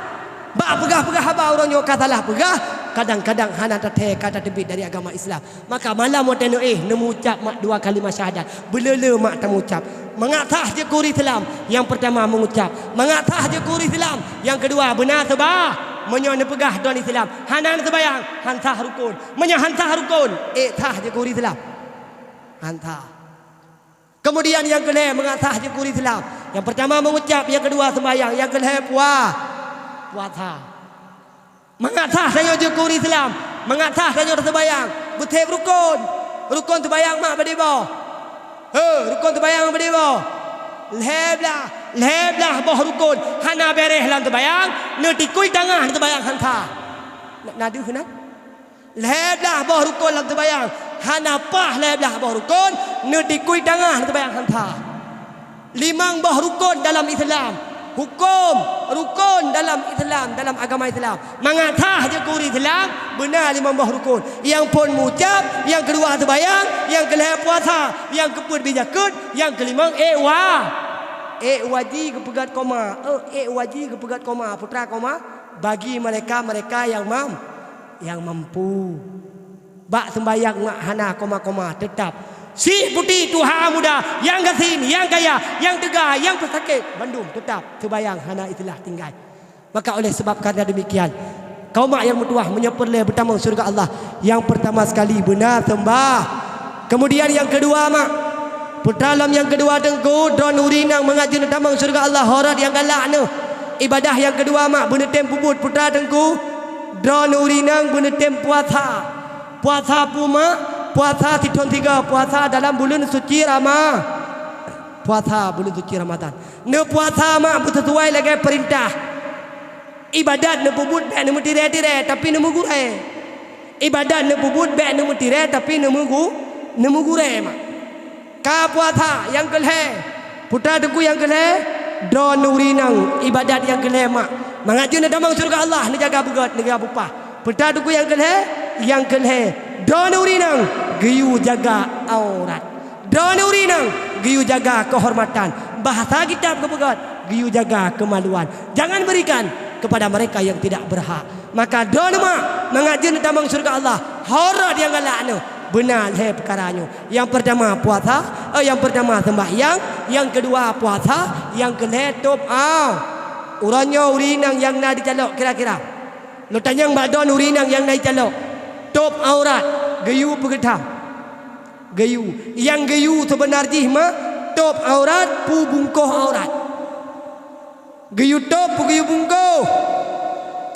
Bak peugah-peugah haba uroe nyoe ka salah peugah, kadang-kadang hana tathée ka tateubiet dari agama Islam. Maka malam watée neuéh neumucab mak dua kalimat syahadat. Beuleu-leu mak tamucab. Mangat sah jeuet keu ureuëng Islam, nyang peurtama meungucab. Mangat sah jeuet keu ureuëng Islam, nyang keudua beuna seubah. Meunyoe neupeugah droeneuh Islam, hana neuseumayang, han sah rukon. Meunyoe han sah rukon, ék sah jeuet keu ureuëng Islam? Han sah. Keumudian nyang keulhée mangat sah jeuet keu ureuëng Islam. Nyang peurtama meungucab, nyang keudua seumbahyang, nyang keulhée pua-, puasa. Mangat sah tanyoe jeuet keu ureuëng Islam, mangat sah tanyoe taseumbahyang, beuteb rukon. Rukon seumbahyang mak padum boh? He, rukon seumbahyang padum boh? Lhée blaih, lhée blaih boh rukon hana béréh lam seumbahyang, neutikui tangah seumbahyang han sah. Na, na deuh nan? Lhée blaih boh rukon lam seumbahyang hana paih, lhée blaih boh rukon neutikui tangah lam seumbahyang han sah. Limong boh rukon dalam Islam. Huköm, rukon dalam Islam, dalam agama Islam. Mangat sah jeuet keu ureuëng Islam, beuna limong boh rukon. Nyang phon mucab, nyang keudua seumbahyang, nyang keulhée puasa, nyang keupeuet bri jakeuet, nyang keulimong ék wa-, ék waji geupeugét koma. Eh, ék waji geupeugét koma, putra koma, bagi mereka-mereka yang mam-, yang mampu. Bak seumbahyang mak hana koma-koma, teutap. Syiek putéh tuha muda, nyang gasien, nyang kaya, nyang teuga, nyang peusakét, bandum teutap seumbahyang hana istilah tinggai. Maka oleh sebab karena demikian, kaum mak nyang meutuwah, meunyoe peureulée beutamong syeuruga Allah, nyang peurtama sekali beuna seumbah. Keumudian nyang keudua mak, putra lom nyang keudua Teungku, droeneuh ureuëng nyang mangat jeuet neutamong syeuruga Allah, horot nyang galak neuh. Ibadah nyang keudua mak beuneutem peubuet putra Teungku, droeneuh ureuëng nyang beuneutem puasa. Puasa peue mak? Puasa sithon sigoe, puasa dalam buleuen suci Rama-, puasa buleuen suci Ramadan. Neupuasa mak beuseusuai lagée peurintah. Ibadat neupeubuet bék neumeutirée-tirée, tapi neumeugurée. Ibadat neupeubuet bék neumeutirée, tapi neumeugu-, neumeugurée mak. Ka puasa nyang keu lhée, peue teungku nyang keu lhée, droeneuh ureuëng inong ibadat nyang keu lhée mak. Mangat jeuet neutamong syeuruga Allah, neujaga beugét, neujaga bupah. Peue teungku nyang keu lhée, nyang keu lhée, droeneuh ureuëng inong geuyue jaga aurat. Droeneuh ureuëng inong geuyue jaga keuhormatan. Bahasa kitab geupeugah geuyue jaga keumaluan. Jangan berikan kepada mereka yang tidak berhak. Maka droeneuh mak, mangat jeuet neutamong syeuruga Allah, horot nyang galak neuh. Beuna lhée peukara nyoe. Nyang peurtama puasa, eh, nyang peurtama seumbahyang, nyang keudua puasa, nyang keu lhée tôb au-, uroe nyoe ureuëng inong nyang na dicalok kira-kira. Lôn tanyong bak droeneuh ureuëng inong nyang na dicalok. Tôb aurat, geuyue peugeutam. Geuyue. Nyang geuyue seubeuna jih mak, tôb aurat, peubungkôh aurat. Geuyue tôb, peue geuyue bungkôh.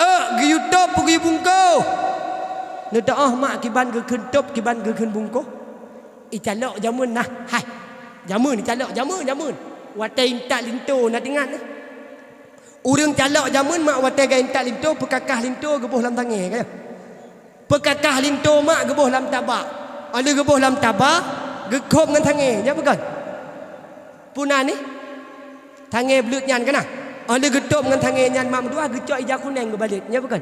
Euk, geuyue tôb, peue geuyue bungkôh. Neuteuôh mak kiban geukheun tôb, kiban geukheun bungkôh. Icalok jameun nah, hai. Jameun icalok, jameun, jameun. Watée intat linto na teuingat nah. Ureuëng calok jameun mak watée geuintat linto, peukakah linto geuboh lam tangée, ka. Peukakah linto mak geuboh lam tabak. Óh lheueh geuboh lam tabak, geukhôb ngon tangée, nyan peue kon? Peue na nih? Tangée bleuet nyan kana. Óh lheueh geutôb ngon tangée nyan mak meutuwah geucok ija kuneng geubalek, nyan peue kon?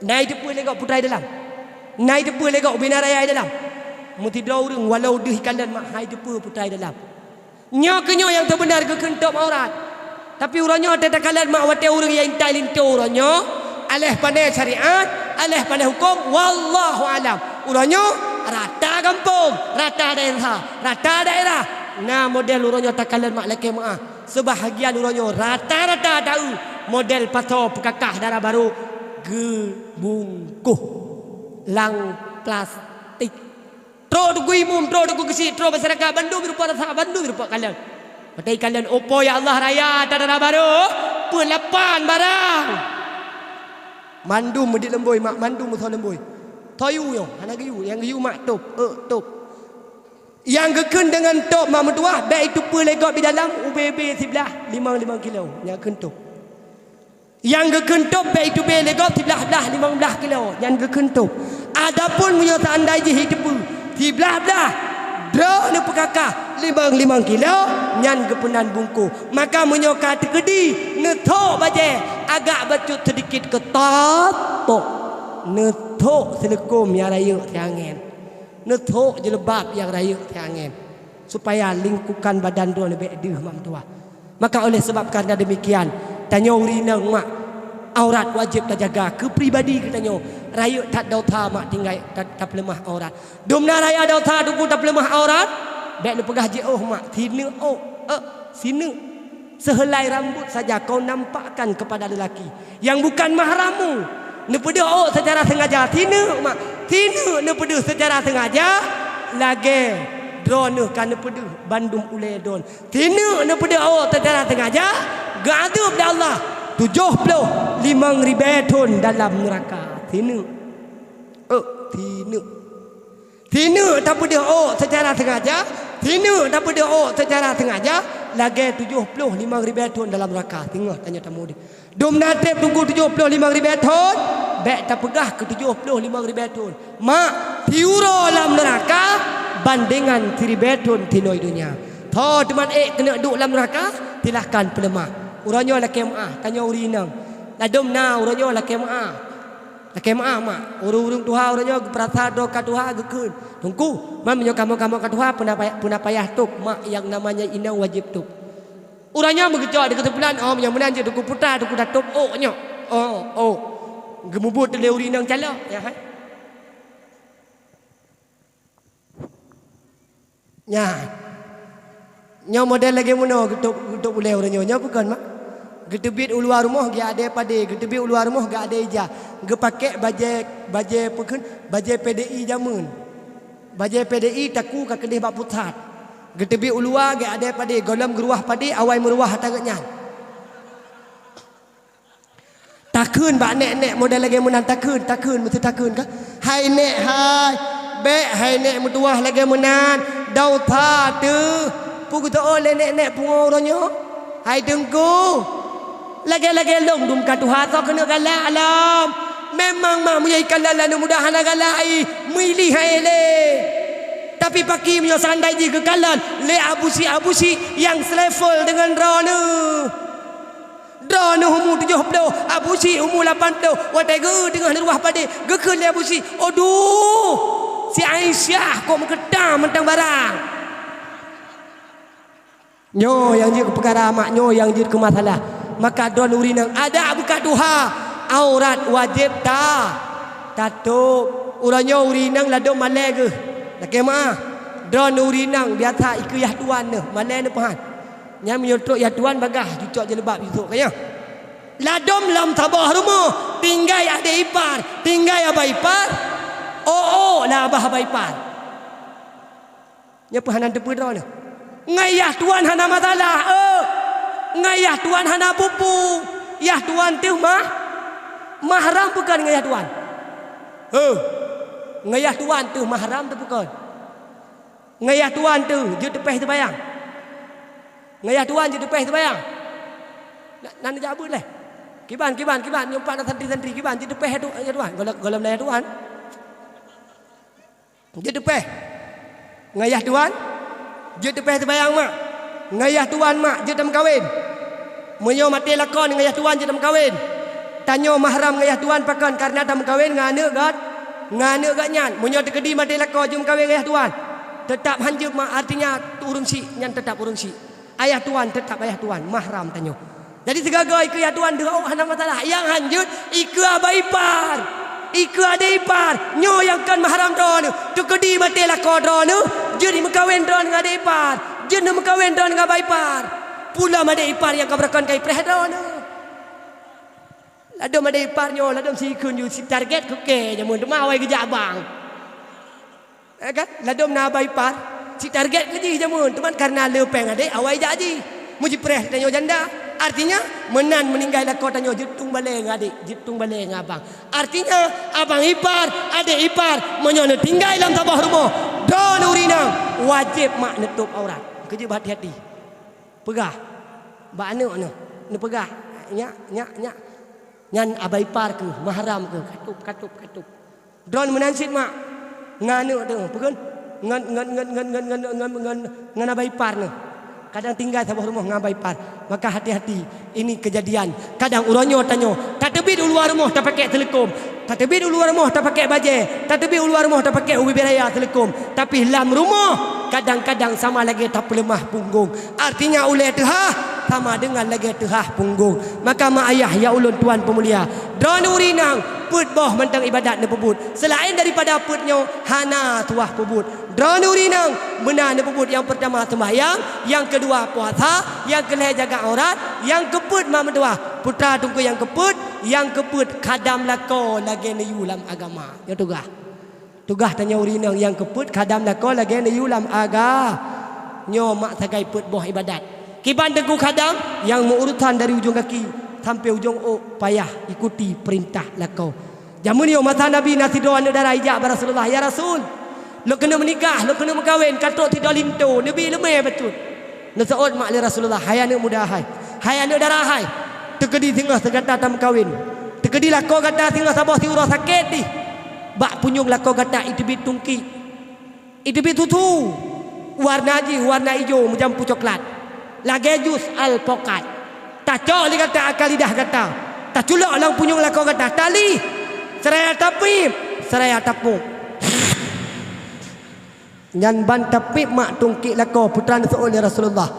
Na iteupeue lé gob peue teuma dalam. Na iteupeue lé gob ubena raya dalam. Meusidroe ureuëng walau deuh ikalon mak hai teupeue peue teuma dalam. Nyoe keuh nyoe nyang teubeuna geukheun tôb aurat. Tapi uroe nyoe teuh takalon mak watée ureuëng nyang intat linto uroe nyoe, aléh pane syariat, aléh pane huköm, wallahu alam. Uroe nyoe rata gampông, rata daerah, rata daerah. Na model uroe nyoe takalon mak lakée meuáh. Seubahagian uroe nyoe rata-rata taeu model pasoe peukakah dara barô geubungkôh lam plastik. Trok teungku imum, trok teungku geuchik, trok masyarakat, bandum rupa rasa, bandum rupa kalon. Watée ikalon, "Oh po ya Allah, raya ata dara barô, peulapan barang." Mandum meudiek leumbôi mak, mandum meusoe leumbôi. Toyu nyoe, hana geuyue, nyang geuyue mak tôb, euk tôb. Nyang geukheun deungon tôb mak meutuwah, bék iteupeue lé gob di dalam, ubé-ubé siblaih, limong-limong kilo, nyang kheun tôb. Nyang geukheun tôb bék iteupeue lé gob siblaih-blaih limong blaih kilo, nyan geukheun tôb. Adapun meunyoe seandai jih iteupeue siblaih-blaih, droeneuh peukakah limong-limong kilo, nyan geupeunan bungkôh. Maka meunyoe ka teukeudi, neuthok bajée agak bacut seudikit keu tôb, neuthok seuleukom nyang rayeuk siangén, neuthok jilbab nyang rayeuk siangén, supaya lingkukan badan droeneuh bék deuh mak meutuwah. Maka oleh sebab karena demikian, tanyoe ureuëng inong mak, aurat wajéb tajaga keu pribadi geutanyoe. Rayeuk that dosa mak tinggai ta-, tapeuleumah aurat. Dum na raya dosa teungku tapeuleumah aurat, bék neupeugah jiôh mak, sineuk ôk, eh, sineuk. Sehelai rambut saja kau nampakkan kepada lelaki yang bukan mahrammu. Neupeudeuh ôk seucara sengaja, sineuk mak, sineuk neupeudeuh seucara sengaja, lagée droeneuh ka neupeudeuh bandum ulée droen. Sineuk neupeudeuh ôk seucara sengaja, geuadeueb lé Allah tujoh ploh limong ribée thon dalam neuraka. Sineuk. Euk, sineuk. Sineuk tapeudeuh ôk seucara sengaja, sineuk tapeudeuh ôk seucara sengaja, lagée tujoh ploh limong ribée thon dalam neuraka. Singoh tanyoe tamudik. Dum na treb teungku tujoh ploh limong ribée thon, bék tapeugah keu tujoh ploh limong ribée thon. Mak, siuroe lam neuraka bandingan siribée thon sinoe donya. Tho teuman ék keuneuk duek lam neuraka, silahkan peuleumah. Uroe nyoe lakée meuáh, tanyoe ureuëng inong. Ladôm na uroe nyoe lakée meuáh. Lakée meuáh mak, ureuëng-ureuëng tuha uroe nyoe geupeurasa droe ka tuha geukheun. Teungku, man meunyoe kamoe-kamoe ka tuha, peue na payah, peue na payah tôb mak nyang namanya inong wajéb tôb. Uroe nyoe meugeucok di keusimpulan, oh, meunyoe meunan jeuet teungku putra, teungku tatôb ôk nyoe. Oh, ôk. Geumubuet lé ureuëng inong calok, ya, hai. Nyan. Nyoe model lagée meunoe geutôb, geutôb ulée uroe nyoe. Nyoe peue kon mak? Geuteubiet u luwa rumoh geuadée padé, geuteubiet u luwa rumoh geuadée ija, geupakée bajée, bajée peue kheun, bajée P D I jameun. Bajée P D I takue ka keudeh bak pusat. Geuteubiet u luwa geuadée padé, gohlom geuruwah padé awai meuruwah ata geuh nyan. Takheun bak nék-nék model lagée meunan, takheun, takheun, meusti takheun ka. Hai nék hai, bék hai nék meutuwah lagée meunan, dosa teuh. Peue geuteuôh lé nék-nék pungo uroe nyoe? Hai teungku, Lagée-lagée lôn dum ka tuha soe keuneuk galak lom. Memang mak meunyoe ikalon lagée muda hana galak ih, meuilih hai lé. Tapi paki meunyoe seandai jih geukalon lé Abu Syik, Abu Syik nyang selevel deungon droeneuh. Droeneuh umu tujoh ploh, Abu Syik umu lapan ploh, watée geu teungoh neuruwah padé, geukheun lé Abu Syik, "Aduh, si Aisyah kok meukeutang mantong barang." Nyoe nyang jeuet keu peukara mak, nyoe nyang jeuet keu masalah. Maka droeneuh ureuëng inong adak beuka tuha, aurat wajéb ta, tatôb. Uroe nyoe ureuëng inong ladôm malée geuh. Lakée meuáh, droeneuh ureuëng inong biasa ikeue yah tuan neuh, malée neuh peuhan. Nyan meunyoe trok yah tuan bagaih jucok jilbab jisok kayah. Ladôm lam saboh rumoh, tinggai adé ipar, tinggai aba ipar, ô-ô lam abah aba ipar. Nyoe peuhan hana teupeu droeneuh. Ngon yah tuan hana masalah, eu. Ngon yah tuan hana peue-peue. Yah tuan teuh mah, mahram peue kon ngon yah tuan? Heu. Ngon yah tuan teuh mahram teuh peue kon? Ngon yah tuan teuh jeuet teupéh teubayang. Ngon yah tuan jeuet teupéh teubayang. Na, na neujak beuet lé. Kiban, kiban, kiban, nyoe pat na santri-santri kiban jeuet teupéh yah tu-, yah tuan. Gohlom, gohlom na yah tuan. Jeuet teupéh. Ngon yah tuan, jeuet teupéh teubayang mak. Ngon yah tuan mak, jeuet tameukawen. Meunyoe maté lakoe ngon yah tuan jeuet tameukawen. Tanyoe mahram ngon yah tuan pakon? Kareuna tameukawen ngon aneuëk geuh, ngon aneuëk geuh nyan. Meunyoe teukeudi maté lakoe jeuet meukawen ngon yah tuan, teutab hanjeuet mak, artinya ureuëng syik nyan teutab ureuëng syik. Ayah tuan teutab ayah tuan, mahram tanyoe. Jadi sigaga ikeue yah tuan deuh hana masalah. Nyang hanjeuet ikeue aba ipar, ikeue adé ipar. Nyoe nyang kon mahram droeneuh. Teukeudi maté lakoe droeneuh, jeuet meukawen droeneuh ngon adé ipar, jeuet meukawen droeneuh ngon aba ipar. Peue lom adé ipar nyang ka beurakon ka ipreh droeneuh. Ladôm adé ipar nyoe, ladôm sikheun ju si target keu kée jameun teuma awai geujak bang. Eh kan? Ladôm na aba ipar, si target keu jih jameun, teuma kareuna le péng adék awai jak jih. Meujipreh tanyoe janda. Artinya, meunan meuninggai lakoe tanyoe jeuet tueng balée ngon adék, jeuet tueng balée ngon abang. Artinya, abang ipar, adék ipar, meunyoe neutinggai lam saboh rumoh, droeneuh ureuëng inong, wajéb mak neutôb aurat. Keujeuet beuhati-hati. Peugah bak aneuëk neuh, neupeugah, "Nyak, nyak, nyak, nyan aba ipar keuh, mahram keuh, katôb, katôb, katôb." Droeneuh meunan cit mak, ngon aneuëk teuh, peue kheun? Ngon, ngon, ngon aba ipar neuh. Kadang tinggai saboh rumoh ngon aba ipar. Maka hati-hati, ini kejadian. Kadang uroe nyoe tanyoe, tateubiet u luwa rumoh tapakée seuleukom, tateubiet u luwa rumoh tapakée bajée, tateubiet u luwa rumoh tapakée ubé raya seuleukom. Tapi lam rumoh, kadang-kadang sama lagée tapeuleumah punggong. Artinya ulée teuhah sama deungon lagée teuhah punggong. Maka mak ayah ya ulôn tuan peumulia, droeneuh ureuëng inong peuet boh mantong ibadat neupeubuet. Seulaén daripada peuet nyoe hana tuwah peubuet. Droeneuh ureuëng inong meunan neupeubuet, nyang peurtama seumbahyang, nyang keudua puasa, nyang keulhée jaga aurat, nyang keupeuet mak meutuwah. Putra teungku nyang keupeuet, nyang keupeuet khadam lakoe lagée neuyue lam agama. Nyoe tugaih. Tugaih tanyoe ureuëng inong nyang keupeuet khadam lakoe lagée neuyue lam aga. Nyoe mak sagai peuet boh ibadat. Kiban teungku khadam nyang meu-urusan dari ujong gaki sampoe ujong ôk payah ikuti peurintah lakoe. Jameun nyoe masa Nabi na sidroe aneuëk dara ijak bak Rasulullah, "Ya Rasul, lôn keuneuk meunikah, lôn keuneuk meukawen, ka trok sidroe linto, neubi leumé bacut." Neuseuôt mak lé Rasulullah, "Hai aneuëk muda hai, hai aneuëk dara hai, teukeudi singoh sigata tameukawen. Teukeudi lakoe gata singoh saboh siuroe sakét dih. Bak punyueng lakoe gata iteubiet tungki, iteubiet susu, warna jih warna ijo meujampu coklat, lagée jus alpokat. Tacok lé gata akan lidah gata, taculok lam punyueng lakoe gata, talih, seraya tapiep, seraya tapok." Nyan ban tapiep mak tungki lakoe, putra neuseuôt lé Rasulullah,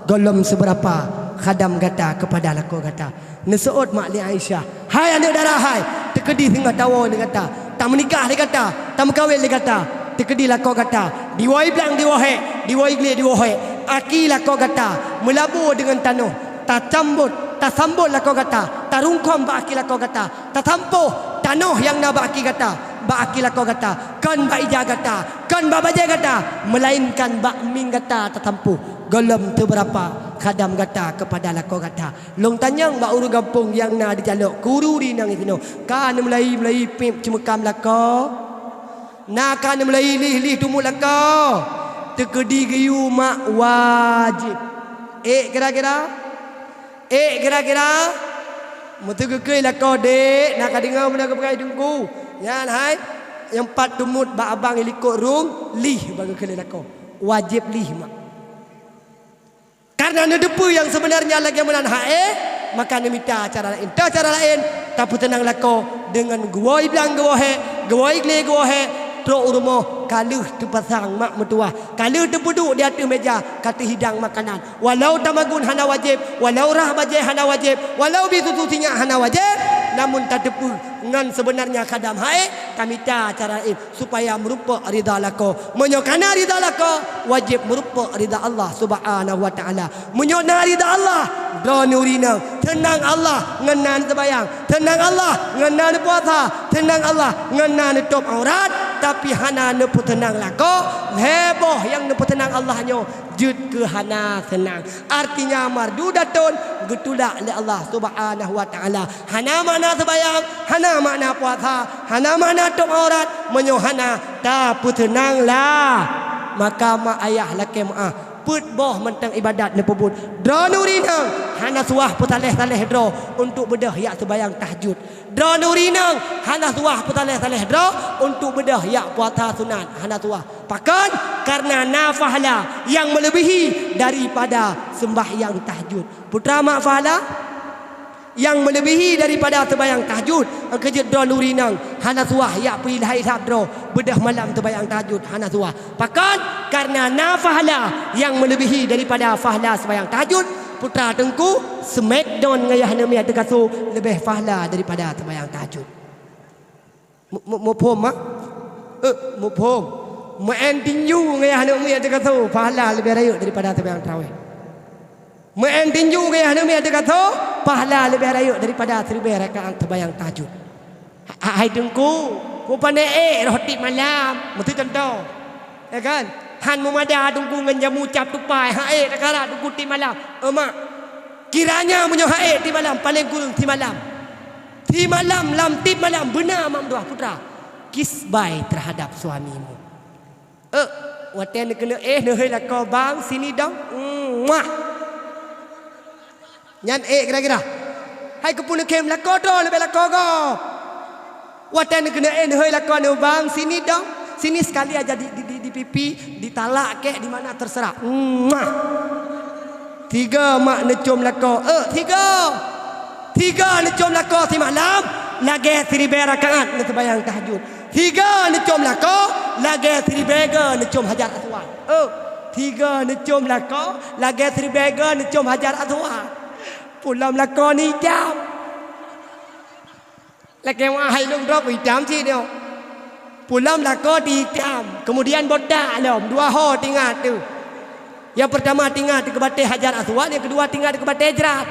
"Gohlom seubeurapa khadam gata keupada lakoe gata?" Neuseuôt mak lé Aisyah, "Hai aneuëk dara hai, teukeudi singoh tawoe lé gata, tameunikah lé gata, tameukawen lé gata, teukeudi lakoe gata diwoe blang diwoe hék, diwoe glé diwoe hék, aki lakoe gata meulabô deungon tanoh, tasambot, tasambot lakoe gata, tarungkôm bak aki lakoe gata, tasampôh tanoh nyang na bak aki gata, bak aki lakoe gata, kon bak ija gata, kon bak bajée gata, meulainkan bak mieng gata tasampôh. Gohlom seubeurapa khadam gata keupada lakoe gata." Lôn tanyong bak ureuëng gampông nyang na di Calok, keu ureuëng-ureuëng nyang disinoe, ka neumeulayi-meulayi piep ceumeukam lakoe? Na ka neumeulayi lih-lih teumuet lakoe? Teukeudi geuyue mak wajéb. Ék kira-kira? Ék kira-kira? Meuseugeukeu lakoe dek, na ka deungoe meunan geupeugah teungku. Nyan hai, nyang pat teumuet bak abang i likot rhueng, lih bak geukeu lakoe. Wajéb lih mak. Karena neuteupeue nyang seubeunarnya lagée meunan hak éh, maka neumita cara laén. Teuh cara laén, tapeuteunang lakoe deungon geuwoe blang geuwoe hék, geuwoe glé geuwoe hék, trok u rumoh ka lheueh teupasang mak meutuwah, ka lheueh teupeuduek di ateueh méja ka teuhidang makanan. Walau tamagun hana wajéb, walau rhah bajée hana wajéb, walau bi susu sinyak hana wajéb, namun tateupeue ngon seubeunarnya khadam hak éh, tamita cara laén supaya meurumpok ridha lakoe. Meunyoe kana ridha lakoe, wajéb meurumpok ridha Allah Subhanahu wa Ta'ala. Meunyoe na ridha Allah, droeneuh ureueng inong, teunang Allah ngon na neuseumayang, teunang Allah ngon na neupuasa, teunang Allah ngon na neutôb aurat, tapi hana neupeuteunang lakoe, lhée boh nyang neupeuteunang Allah nyoe jeuet keu hana seunang. Artinya, mardudatun geutulak lé Allah Subhanahu wa Ta'ala. Hana makna seumayang, hana makna puasa, hana makna tôb aurat, meunyoe hana tapeuteunang lah. Maka mak ayah lakée meuáh, peuet boh mantong iébadat neupeubuet. Droeneuh ureueng inong hana suah peusaléh-saléh droe untuk beudôh jak seumayang tahajud. Droeneuh ureueng inong hana suah peusaléh-saléh droe untuk beudôh jak puasa sunat, hana suah. Pakon? Karena na pahala nyang meuleubihi daripada seumbahyang tahajud. Peue teuma pahala nyang meuleubihi daripada seumayang tahajud. Nyang keujeuet droeneuh ureueng inong hana suah jak peuilham-ilham droe beudôh malam seumayang tahajud, hana suah. Pakon? Karena na pahala nyang meuleubihi daripada pahala seumayang tahajud. Peue teuma teungku, smackdown ngon ayah aneuk miet ateueh kasô leubeh pahala daripada seumayang tahajud. Mu-, mu-, muphom, mak? Eh, muphom. Meu'en tinju ngon ayah aneuk miet ateueh kasô, pahala leubeh rayeuk daripada seumayang tarawih. Meu'en tinju ngon ayah aneuk miet ateueh kasô, pahala leubeh rayeuk daripada siribèe rakaat seumayang tahajud. Ha-, hai teungku, peue pane ék roh tiep malam, meusti contoh. Ya kan? Han meumada teungku ngon jamu cap tupai, han ék takarak teungku tiep malam. Eh, mak, kiranya meunyoe han ék tiep malam, paleng kureueng simalam. Simalam lam tiep malam beuna mak meutuwah peue teuma kisbai terhadap suamimu. Eh, watée neukeuneuk éh neuhôi lakoe bang sini dong. Muah. Nyan ék kira-kira. Hai keupeue neukhém lakoe droe leubeh lakoe gob. Watée neukeuneuk éh neuhôi lakoe neuh bang sini dong. Sini sekali aja di, di, di, di pipi, di talak kek di mana terserah. Muah. Tiga mak neucom lakoe. Eh, tiga. Tiga neucom lakoe simalam, lagée siribée rakaat neuseumayang tahajud. Tiga neucom lakoe, lagée siribée geu neucom Hajar Aswad. Oh, tiga neucom lakoe, lagée siribée geu neucom Hajar Aswad. Pulam lakoe ni itam. Lakée meu'ah hai lôn droe itam cit nyoe. Pulam lakoe di itam, kemudian botak lom, dua ho tingat tu. Nyang peurtama tingat keu batée Hajar Aswad, nyang keudua tingat keu batée jrat.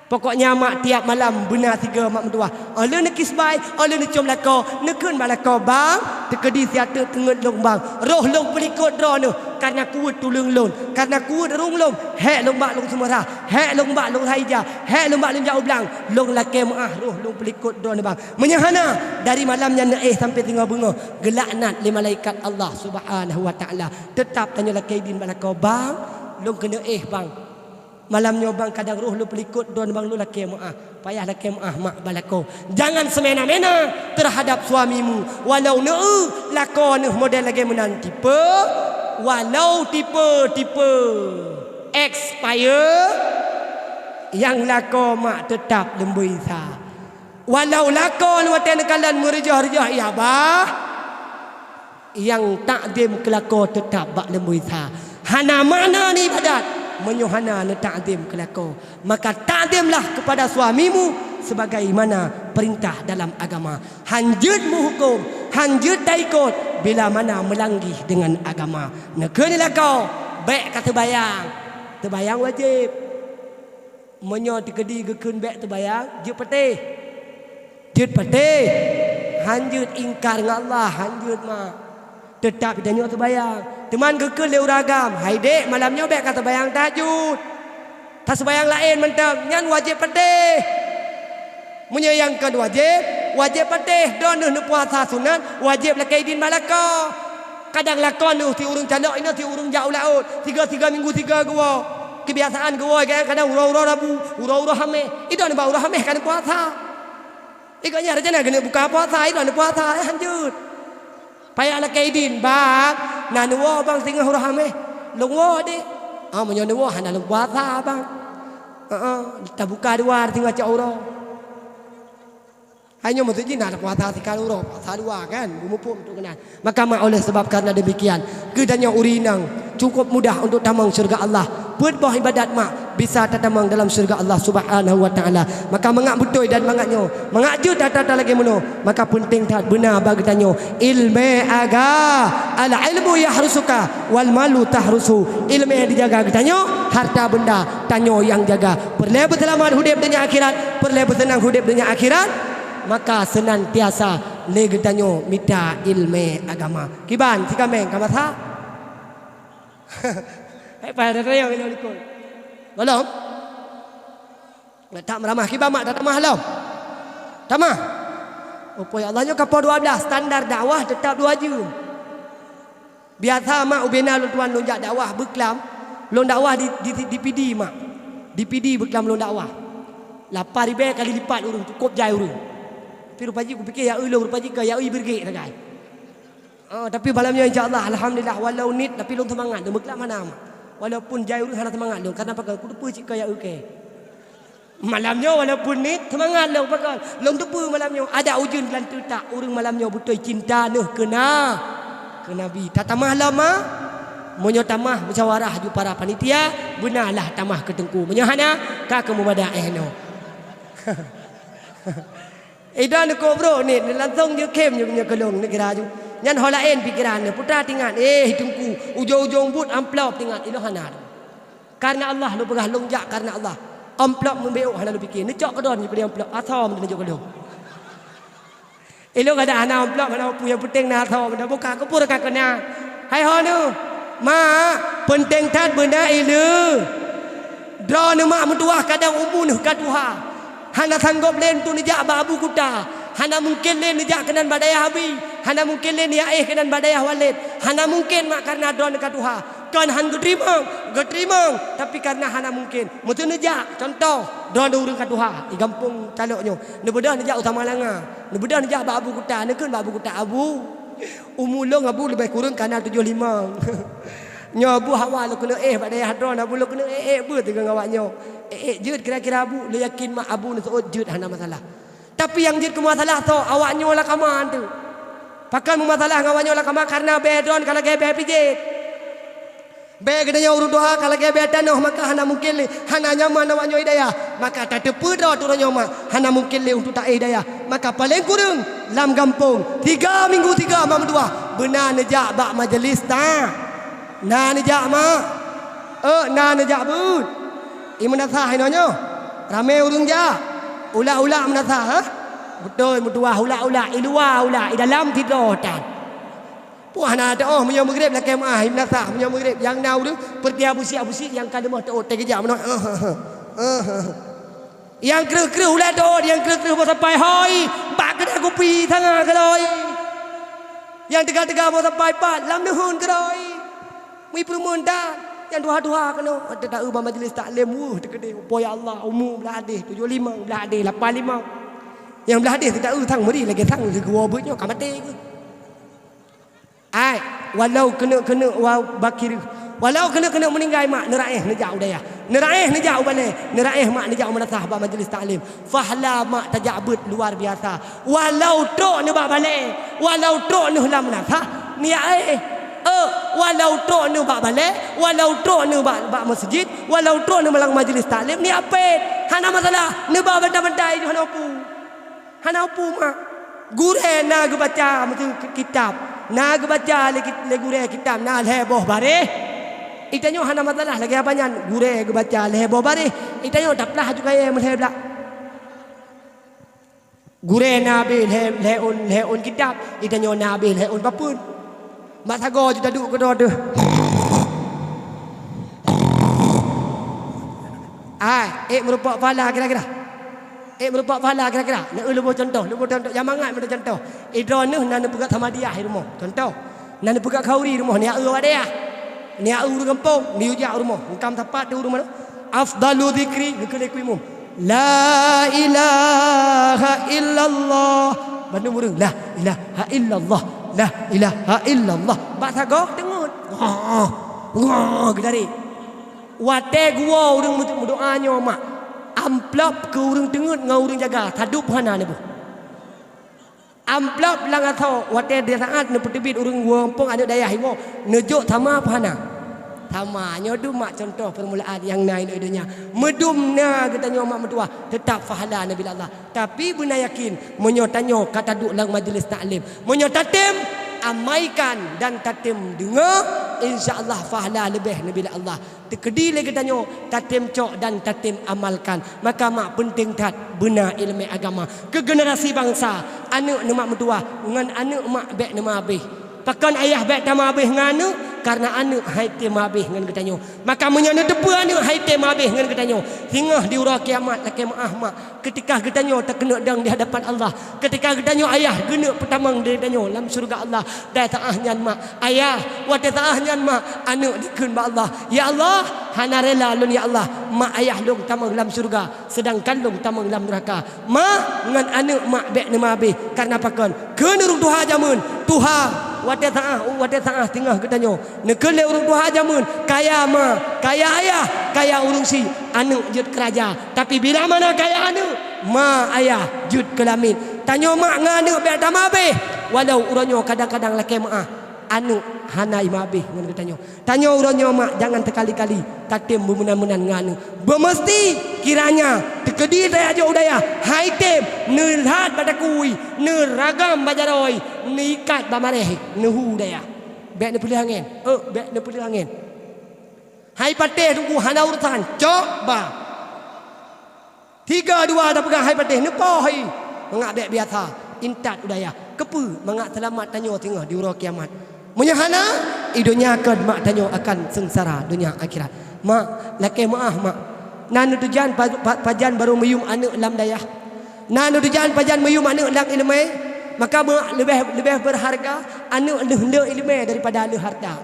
Pokoknya mak tiap malam beuna sigoe mak meutuwah. Oh lheueh neukisbai, oh lheueh neucom lakoe, neukheun bak lakoe, "Bang, teukeudi siat teuk teungeut lôn bang. Roh lôn peulikot droeneuh, kareuna kuweuet tuleueng lôn, kareuna kuweuet rhueng lôn, hék lôn bak lôn seumeurah, hék lôn bak lôn rhah ija, hék lôn bak lôn jak u blang. Lôn lakée meu'ah roh lôn peulikot droeneuh bang." Meunyoe hana, dari malam nyan neuéh sampoe singoh beungoh, geulaknat lé malaikat Allah Subhanahu wa Ta'ala. Teutap tanyoe lakée idin bak lakoe, "Bang, lôn keuneuk éh bang." Malam nyoe bang kadang roh lôn peulikot droeneuh bang lôn lakée meu'ah. Payah lakée meu'ah mak bak lakoe. Jangan semena-mena terhadap suamimu. Walau neueu lakoe neuh model lagée meunan tipe, walau tipe-tipe expire, nyang lakoe mak teutap leumboi sa. Walau lakoe neuh watée neukalon meureujoh-reujoh ié babah, nyang takzim keu lakoe teutap bak leumboi sa. Hana makna neuibadat meunyoe hana neutakzim keu lakoe. Maka takzimlah kepada suamimu sebagaimana perintah dalam agama. Han jeuet meuhuköm, han jeuet taikot bila mana meulanggih deungon agama. Neukheun lakoe, bék ka seubayang. Seubayang wajéb. Meunyoe teukeudi geukheun bék teubayang, jeuet patéh. Jeuet patéh. Han jeuet ingkar ngon Allah, han jeuet mak. Teutap tanyoe teubayang. Teuma geukheun lé ureueng agam, "Hai dék, malam nyoe bék ka teubayang tahajud. Taseubayang laén mantong, nyan wajéb patéh." Meunyoe nyang kon wajéb, wajéb patéh. Droeneuh neupuasa sunat, wajéb lakée idin bak lakoe. Kadang lakoe neuh si ureueng calok inoe si ureueng jak u laôt, tiga-tiga minggu tiga geuwoe. Kebiasaan geuwoe kan kadang uroe-uroe Rabu, uroe-uroe Hameh. Idong nibak uroe Hameh kan puasa. Ikot nyan rencana keuneuk buka puasa, idong puasa, eh, hanjeuet. Payah lakée idin, "Bang, na neuwoe bang singoh uroe Hameh." "Lôn woe, Dek." "Ah, meunyoe neuwoe hana lôn puasa, bang." Heeh, tabuka dua singoh cok uroe. Hai nyoe maksud jih na puasa sikal uroe, puasa dua kan, beumuphom untuk keunan. Maka mak oleh sebab karena demikian, geutanyoe ureueng inong cukup mudah untuk tamong syurga Allah. Peuet boh ibadat mak bisa tatamong dalam syurga Allah Subhanahu wa Taala. Maka mangat beutôi dan mangat nyoe, mangat jeuet that-that lagée meunoe, maka peunteng that beuna bagi geutanyoe ilmu aga, al ilmu yahrusuka wal malu tahrusu. Ilmu yang dijaga geutanyoe, harta benda tanyoe yang jaga. Peureulée beuseulamat udeb donya akhirat, peureulée beuseunang udeb donya akhirat, maka seunantiasa lé geutanyoe mita ilmu agama. Kiban, si kaméng ka masak? Hai, payah tatanyong ilée likot. Gohlom? Letak meuramah kiban mak tatamah lom. Tamah. Oh, po ya Allah, nyoe ka po dua belas, standar dakwah tetap dua jeuem. Biasa mak ubena lôn tuan lôn jak dakwah beuklam, lôn dakwah di, di, di Pidie mak. Di Pidie beuklam lôn dakwah. Lapan ribée kali lipat ureuëng cukôp jai ureuëng. Tapi rupa jih kupiké ya ulôn rupa jih ka ya ui birgek sagai. Ah, tapi malam nyoe insya Allah alhamdulillah walau nit tapi lôn seumangat lôn beuklam hana mak. Walaupun jai ureuëng hana seumangat lôn karena pakon kuteupeue cit ka ya ui kée. Malam nyoe walaupun nit seumangat lôn pakon. Lôn teupeue malam nyoe ada ujeuen lam teutak ureuëng malam nyoe beutôi cinta neuh keuna keu Nabi. Tatamah lom ma? Meunyoe tamah musyawarah ju para panitia, beunalah tamah keu teungku. Meunyoe hana, ka keu mubada eh nyoe. Ida neukok brok nit langsong jeukhém nyoe keu lôn neukira ju. Nyan ho laén pikeran neuh putra tingat eh teungku ujong-ujong buet amplop tingat ilôn hana. Karena Allah lôn peugah lôn jak karena Allah. Amplop meubeok hana lôn pike. Neucok keudroe nyoe keudeh amplop. Asom neujok keudroe. Ilôn kada hana amplop hana peue nyang penting na asom na buka keupur ka keunan. Hai ho neuh. Mak, penting that beuna ileu. Droeneuh mak meutuwah kadang umu neuh ka tuha. Hana sanggop lé untuk neujak bak abu kuta. Hana mungken lé neujak keunan bak dayah abi. Hana mungken lé neuyaéh keunan bak dayah walét. Hana mungken mak karena droeneuh ka tuha. Kon han geuteurimong, geuteurimong, tapi karena hana mungken. Meuseu neujak, contoh, droeneuh ureuëng ka tuha di gampông Talok nyoe. Neubeudôh neujak u Samalanga. Neubeudôh neujak bak abu kuta, neukheun bak abu kuta, "Abu, umu lôn abu leubeh kureueng kana tujoh limong." Nyoe abu hawa lôn keuneuk éh bak dayah droeneuh, abu lôn keuneuk ék-ék beuet deungon awak nyoe. Ék-ék jeuet kira-kira abu, lôn yakin mak abu neuseuôt jeuet hana masalah. Tapi nyang jeuet keu masalah soe awak nyoe lam kama tu. Pakon meumasalah ngon awak nyoe lam kama karena bée droeneuh ka lagée bée pijét. Bée geutanyoe ureuëng tuha ka lagée bée tanoh maka hana mungken lé hana nyaman awak nyoe i dayah. Maka tateupeue droe tu uroe nyoe mak hana mungken lé untuk taéh dayah. Maka paleng kureueng lam gampông tiga minggu tiga malam dua beuna neujak bak majelis ta. Na neujak mak? Eh, na neujak beuet. I meunasah inoe nyoe. Ramé ureuëng jak. Ulak-ulak meunasah, ha? Beutôi meutuwah ulak-ulak, i luwa ulak, i dalam sidroe tan. Puah na teuoh meunyoe meugreb lakée meuah i meunasah meunyoe meugreb nyang na ureuëng peureutiya busiek-busiek nyang ka leumoh teuôt teugeujak meunoe. Nyang kreueh-kreueh ulée dot, nyang kreueh-kreueh boh sapai hôi, bak keuda kupi sanga keulôi. Nyang teuga-teuga boh sapai pat lam neuheun keudoi. Meuipeureumeun that, nyang tuha-tuha keunoe. Watée taeu bak majelis taklim, weueh teukeudeh, "Po ya Allah, umu blah adeh, tujoh limong blah adeh, lapan limong." Nyang blah adeh teuta eu sang meuri lagée sang leugeue woe beuet nyoe ka maté keuh. Ai, walau keuneuk-keuneuk wa bakir, walau keuneuk-keuneuk meuninggai mak, neuraéh neujak u dayah, neuraéh neujak u balée, neuraéh mak neujak u meunasah bak majelis taklim. Fahla mak tajak beuet luar biasa. Walau trok neuh bak balée, walau trok neuh lam meunasah, niat éh. Eh, walau trok neuh bak balée, walau trok neuh bak, bak meuseujid, walau trok neuh lam majelis taklim, niat pét. Hana masalah, neuba banta-banta i hana peue. Hana peue mak. Gurée na geubaca meuteun kitab. Na geubaca lé kit-, lé gurée kitab na lhée boh baréh. Itanyoe hana masalah lagée haba nyan. Gurée geubaca lhée boh baréh. Itanyoe taplah ju kayée meulhée blak. Gurée na abéh lhée, lhée ôn, lhée ôn kitab. Itanyoe na abéh lhée ôn papeuen. Mak sagoe ju taduek keudroe deuh. Ai, ék meurumpok pala kira-kira. Ék meurumpok pala kira-kira. Neu leumo contoh, leumo contoh. Nyang mangat meunan contoh. Idroe neuh na neupeugah sama diah i rumoh. Contoh. Na neupeugah khauri i rumoh, neujak eu awak dayah. Neujak ureuëng gampông, neujak u rumoh. Eungkam sapat di ureuëng manoe. Afdalu dzikri, geukheun lé ku imum, "La ilaha illallah." Bandum ureuëng, "La ilaha illallah, la ilaha illallah." Bak sagoe teungeut. Wah, wah, geutari. Watée geuwoe ureuëng meudoá nyoe mak, amplop keu ureuëng teungeut ngon ureuëng jaga, sadub hana neuboh. Amplop lam asoe, watée di saát neupeuteubiet ureuëng gampông aneuëk dayah iwoe, neujok sama peuhana. Sama, nyoe dum mak contoh peurmulaan nyang na inoe donya. Meudum na geutanyoe mak meutuwah, teutap pahala neubi lé Allah. Tapi beuna yakin, meunyoe tanyoe ka taduek lam majeulis taklim, meunyoe tatem amaikan dan tatem deungoe, insya Allah pahala leubeh neubi lé Allah. Teukeudi lé geutanyoe tatem cok dan tatem amalkan. Maka mak peunteng that beuna iéleumé agama keu generasi bansa. Aneuëk neumak meutuwah ngon aneuëk mak bék neuma abéh. Pakon ayah bék teuma abéh ngon aneuëk? Kareuna aneuëk hai tem abéh ngon geutanyoe. Maka meunyoe neuteupeue aneuëk hai tem abéh ngon geutanyoe, singoh di uroe kiamat lakée meuáh mak. Keutika geutanyoe takeuneuk dong di hadapan Allah, keutika geutanyoe ayah geuneuk peutamong di geutanyoe lam syeuruga Allah, dan saát nyan mak, ayah, watée saát nyan mak, aneuëk dikheun bak Allah, "Ya Allah, hana rela lôn ya Allah, mak ayah lôn tamong lam syeuruga, seudangkan lôn tamong lam neuraka." Ma ngon aneuëk mak bék neuma abéh, kareuna pakon? Kheun ureuëng tuha jameun, tuha, watée saát, watée saát singoh geutanyoe. Neukheun lé ureuëng tuha jameun, kaya ma, kaya ayah, kaya ureuëng syiek, aneuëk jeuet keu raja. Tapi bila mana kaya aneuëk, ma ayah jeuet keu lamiet. Tanyoe mak ngon aneuëk bék teuma abéh, walau uroe nyoe kadang-kadang lakée meuáh, aneuëk hana iéleumé abéh ngon geutanyoe. Tanyoe uroe nyoe mak jangan teukali-kali tatem beumeunan-meunan ngon aneuëk. Beumeusti kiranya teukeudi tajak jok u dayah, hai tem, neulat bak takui, neuragam bak jaroe, neuikat bak maréh, neuhu u dayah. Bék neupeuleueh angén, eh, bék neupeuleueh angén. Hai patéh teungku hana urusan, cok ba. Tiga dua tapeugah hai patéh, neupoh hai. Mangat bék biasa, intat u dayah. Keupeue? Mangat seulamat tanyoe singoh di uroe kiamat. Meunyoe hana, i donya kon mak tanyoe akan seungsara donya akhirat. Mak, lakée meuáh mak. Na neutujan pa-, pa-, pajan barô meuyuem aneuëk lam dayah. Na neutujan pajan meuyuem aneuëk lam iéleumé. Maka mak leubeh, leubeh beurharga aneuëk lheueh le iéleumé daripada lheueh hareuta.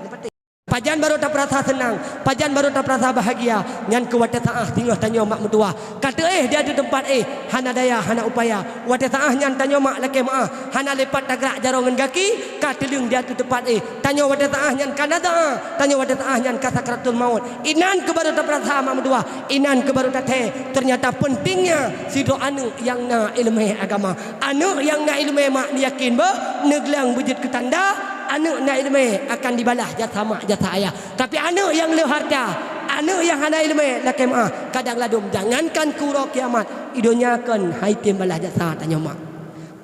Pajan barô tapeurasa seunang, pajan barô tapeurasa bahagia, nyan keuh watée saát singoh tanyoe mak meutuwah. Ka teuéh di ateueh teumpat éh, hana daya, hana upaya. Watée saát nyan tanyoe mak lakée meuáh, hana leupah tagrak jaroe ngon gaki, ka teuleueng di ateueh teumpat éh. Tanyoe watée saát nyan ka na doá, tanyoe watée saát nyan ka sakratul maut. Inan keuh barô tapeurasa mak meutuwah, inan keuh barô tathée. Teunyata peuntengnya sidroe aneuëk nyang na iéleumé agama. Aneuëk nyang na iéleumé mak neuyakin beuh, neuglang beujeuet keu tanda, aneuëk na iéleumé akan dibalah jasa mak jasa ayah. Tapi aneuëk nyang lheueh hareuta, aneuëk nyang hana iéleumé lakée meuáh, kadang ladôm jangankan keu uroe kiamat, i donya kon hai tem balah jasa tanyoe mak.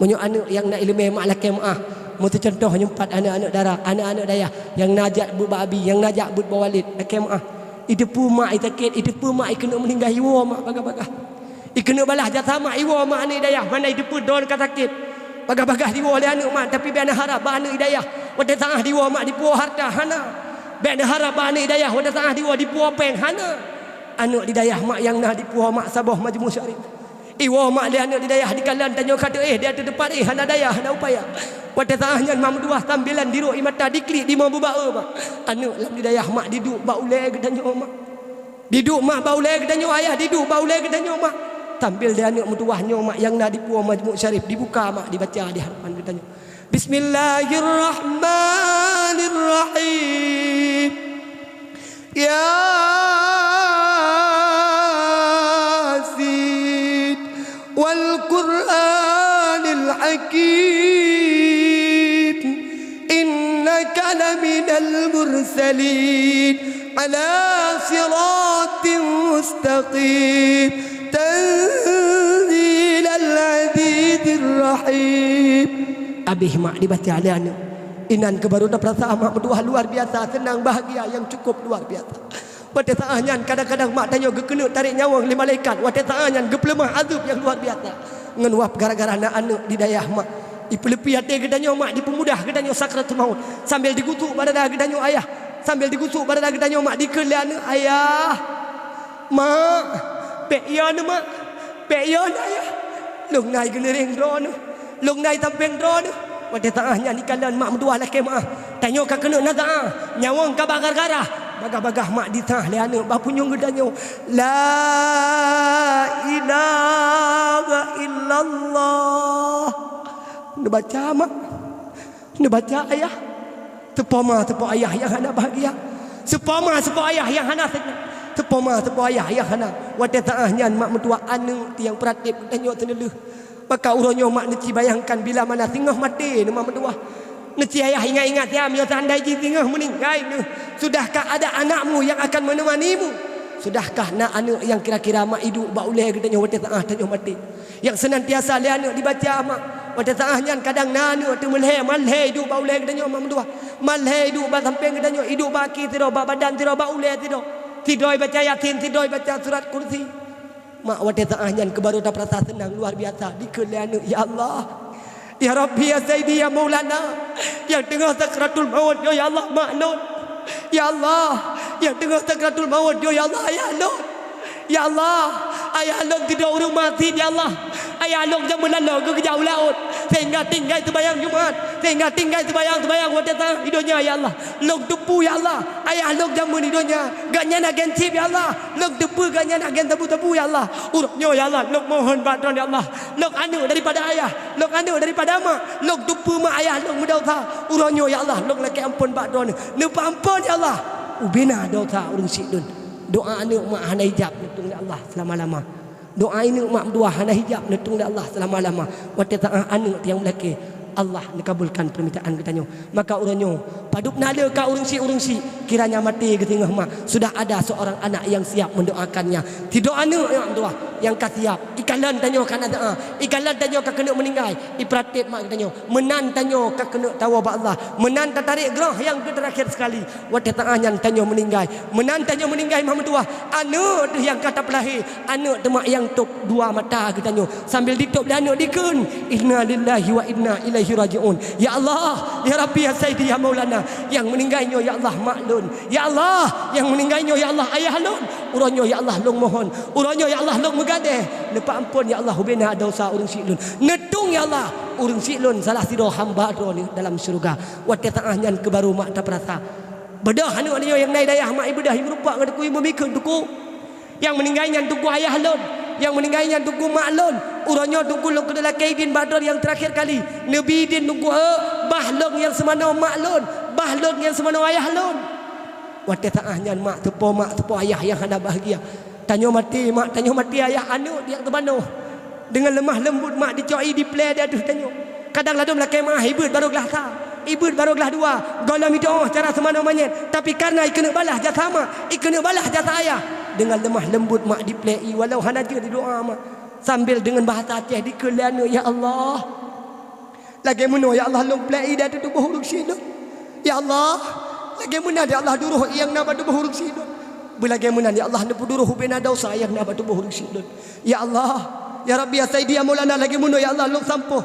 Meunyoe aneuëk nyang na iéleumé mak lakée meuáh, meuseucontoh nyoe pat aneuëk-aneuëk dara, aneuëk-aneuëk dayah nyang na jak beuet bak abi, nyang na jak beuet bak walét, lakée meuáh. Iteupeue mak i sakét, iteupeue mak i keuneuk meuninggai, iwoe mak bagah-bagah. I keuneuk balah jasa mak, iwoe mak aneuëk i dayah, mana iteupeue droe ka sakét. Bagah-bagah diwoe lé aneuëk mak, tapi bék neuharab bak aneuëk i dayah. Watée saát diwoe mak dipuwoe hareuta, hana. Bék neuharab bak aneuëk i dayah, watée saát diwoe dipuwoe péng, hana. Aneuëk di dayah mak nyang na dipuwoe mak saboh majeumu syarif. Iwoe mak lé aneuëk di dayah dikalon tanyoe ka teuéh di ateueh teumpat éh, hana daya, hana upaya. Watée saát nyan mak meutuwah sambilan dirok ie mata diklik dimoe beubaeu mak. Aneuëk lam di dayah mak diduek bak ulée geutanyoe mak. Diduek mak bak ulée geutanyoe ayah, diduek bak ulée geutanyoe mak. Sambil di aneuëk meutuwah nyoe mak nyang na dipuwoe majeumu syarif dibuka mak dibaca di hadapan geutanyoe. Bismillahirrahmanirrahim. Yasin, wal Qur'anil Hakim, innaka laminal mursalin, ala siratim mustaqim, tanzilal azizir rahim. Abéh mak dibaca lé aneuëk. Inan keuh barô tapeurasa mak meutuwah luar biasa, seunang bahagia nyang cukup luar biasa. Watée saát nyan kadang-kadang mak tanyoe geukeuneuk tarek nyawöng lé malaikat. Watée saát nyan geupeuleumah azeub nyang luar biasa. Ngon wab gara-gara na aneuëk di dayah mak. Ipeuleupi até geutanyoe mak, dipeumudah geutanyoe sakratul maut. Sambil digusuk bak dada geutanyoe ayah. Sambil digusuk bak dada geutanyoe mak, dikheun lé aneuëk, "Ayah, mak, bék yo neuh mak, bék yo neuh ayah. Lôn na i geuneuréng droeneuh, lôn na i sampéng droeneuh." Watée saát nyan ikalon mak meutuwah lakée meuáh. Tanyoe ka keuneuk na doá, nyawöng ka bak gara-gara. Bagah-bagah mak disah lé aneuk bak punyueng geutanyoe, "La ilaha illallah." Neubaca mak, neubaca ayah. Seupoma-seupoma ayah nyang hana bahagia, seupoma-seupoma ayah nyang hana seunang, seupoma-seupoma ayah nyang hana. Watée saát nyan mak meutuah aneuk nyang peuratéb geutanyoe seuneulheueh. Maka uroe nyoe mak neuci bayangkan bila mana singoh maté neuh mak meutuah. Neuci ayah ingat-ingat siat meunyoe seandai jih singoh meuninggai neuh, sudahkah ada anakmu yang akan menemanimu? Sudahkah na aneuk nyang kira-kira mak iduek bak ulée geutanyoe watée saát tanyoe maté? Nyang seunantiasa lé aneuk dibaca mak. Watée saát nyan kadang na aneuk teumeulhée, malhée iduek bak ulée geutanyoe mak meutuah. Malhée iduek bak sampéng geutanyoe, iduek bak aki sidroe, bak badan sidroe, bak ulée sidroe. Sidroe baca Yasin, sidroe baca surat kursi. Mak, watée saát nyan keuh barô tapeurasa seunang luar biasa dikeue lé aneuk, "Ya Allah, ya Rabbi, ya Saidi, ya Maulana, nyang teungoh sakratul maut nyoe, ya Allah, mak lôn. Ya Allah, nyang teungoh sakratul maut nyoe, ya Allah, ayah lôn. Ya Allah, ayah lôn sidroe ureuëng masin, ya Allah. Ayah lôn nyang meulaloe geukeujak u laôt, sehingga tinggai seubayang Jumat, sehingga tinggai seubayang-seubayang watée saát i donya, ya Allah. Lôn teupeue, ya Allah, ayah lôn jameun i donya, gobnyan agen chip, ya Allah. Lôn teupeue gobnyan agen sabu-sabu, ya Allah. Uroe nyoe, ya Allah, lôn mohon bak Droeneuh, ya Allah. Lôn aneuk daripada ayah, lôn aneuk daripada mak. Lôn teupeue mak ayah lôn meudesya. Uroe nyoe, ya Allah, lôn lakée amphon bak Droeneuh. Neupeuamphon, ya Allah. Ubena desya ureuëng syiek lôn." Doa aneuk mak hana hijab neutueng lé Allah seulama-lama. Doa aneuk mak meutuah hana hijab neutueng lé Allah seulama-lama. Watée saát aneuk nyang meulakée, Allah neukabulkan peurmintaan geutanyoe. Maka uroe nyoe, padub na le ka ureuëng syiek-ureuëng syiek, kiranya maté geusingoh mak, sudah ada seorang anak yang siap mendoakannya. Sidroe aneuk nyang meutuah nyang ka siap, ikalon tanyoe ka na doa, ikalon tanyoe ka keuneuk meuninggai, ipeuratéb mak geutanyoe, meunan tanyoe ka keuneuk tawoe bak Allah, meunan tatarek groh nyang keu teurakhir sekali. Watée saát nyan tanyoe meuninggai, meunan tanyoe meuninggai mak meutuah, aneuk teuh nyang ka tapeulahé, aneuk teuma nyang tôb dua mata geutanyoe, sambil ditôb lé aneuk dikheun, "Inna lillahi wa inna ilaihi raji'un." Ya Allah, ya Rabbi, ya Saidi, ya Maulana, nyang meuninggai nyoe, ya Allah, mak lôn. Ya Allah, nyang meuninggai nyoe, ya Allah, ayah lôn. Uroe nyoe, ya Allah, lôn mohon. Uroe nyoe, ya Allah, lôn meugadée. Neupeuamphon, ya Allah, ubena desya ureuëng syiek lôn. Neutueng, ya Allah, ureuëng syiek lôn salah sidroe hamba Droeneuh dalam syeuruga. Watée saát nyan keuh barô mak tapeurasa. Beudôh aneuk nyoe nyang na i dayah mak, ibeudôh, imeurumpok ngon teungku, imeumikheun teungku. Nyang meuninggai nyan teungku ayah lôn, nyang meuninggai nyan teungku mak lôn. Uroe nyoe teungku lôn keuneuk lakée idin bak droeneuh nyang teurakhir kali. Neubi idin teungku, eu, bah lôn nyang seumanoe mak lôn, bah lôn nyang seumanoe ayah lôn. Watée saát nyan mak teupo mak teupo ayah nyang hana bahagia. Tanyoe maté mak, tanyoe maté ayah, aneuk nyang teumanoe. Deungon leumah leumbot mak dicok ié diplée di ateueh tanyoe. Kadang ladôm lakée meu'ah, ibeuet barô glah sa, ibeuet barô glah dua, gohlom idong cara seumanoe manyét. Tapi kareuna ikeuneuk balaih jasa mak, ikeuneuk balaih jasa ayah, deungon leumah leumbot mak diplée ié walau hana jeuet didoa mak. Sambil deungon bahasa Aceh dikheun lé aneuk, "Ya Allah, lagée meunoe ya Allah lôn plée ié di ateueh tuboh ureuëng syiek lôn. Ya Allah, lagée meunan ya Allah duroh ié nyang na bak tuboh ureuëng syiek lôn. Beulagée meunan ya Allah neupeuduroh ubena desya nyang na bak tuboh ureuëng syiek lôn." Ya Allah, ya Rabbi, ya Saidi, ya Maulana, lagée meunoe ya Allah lôn sampoh,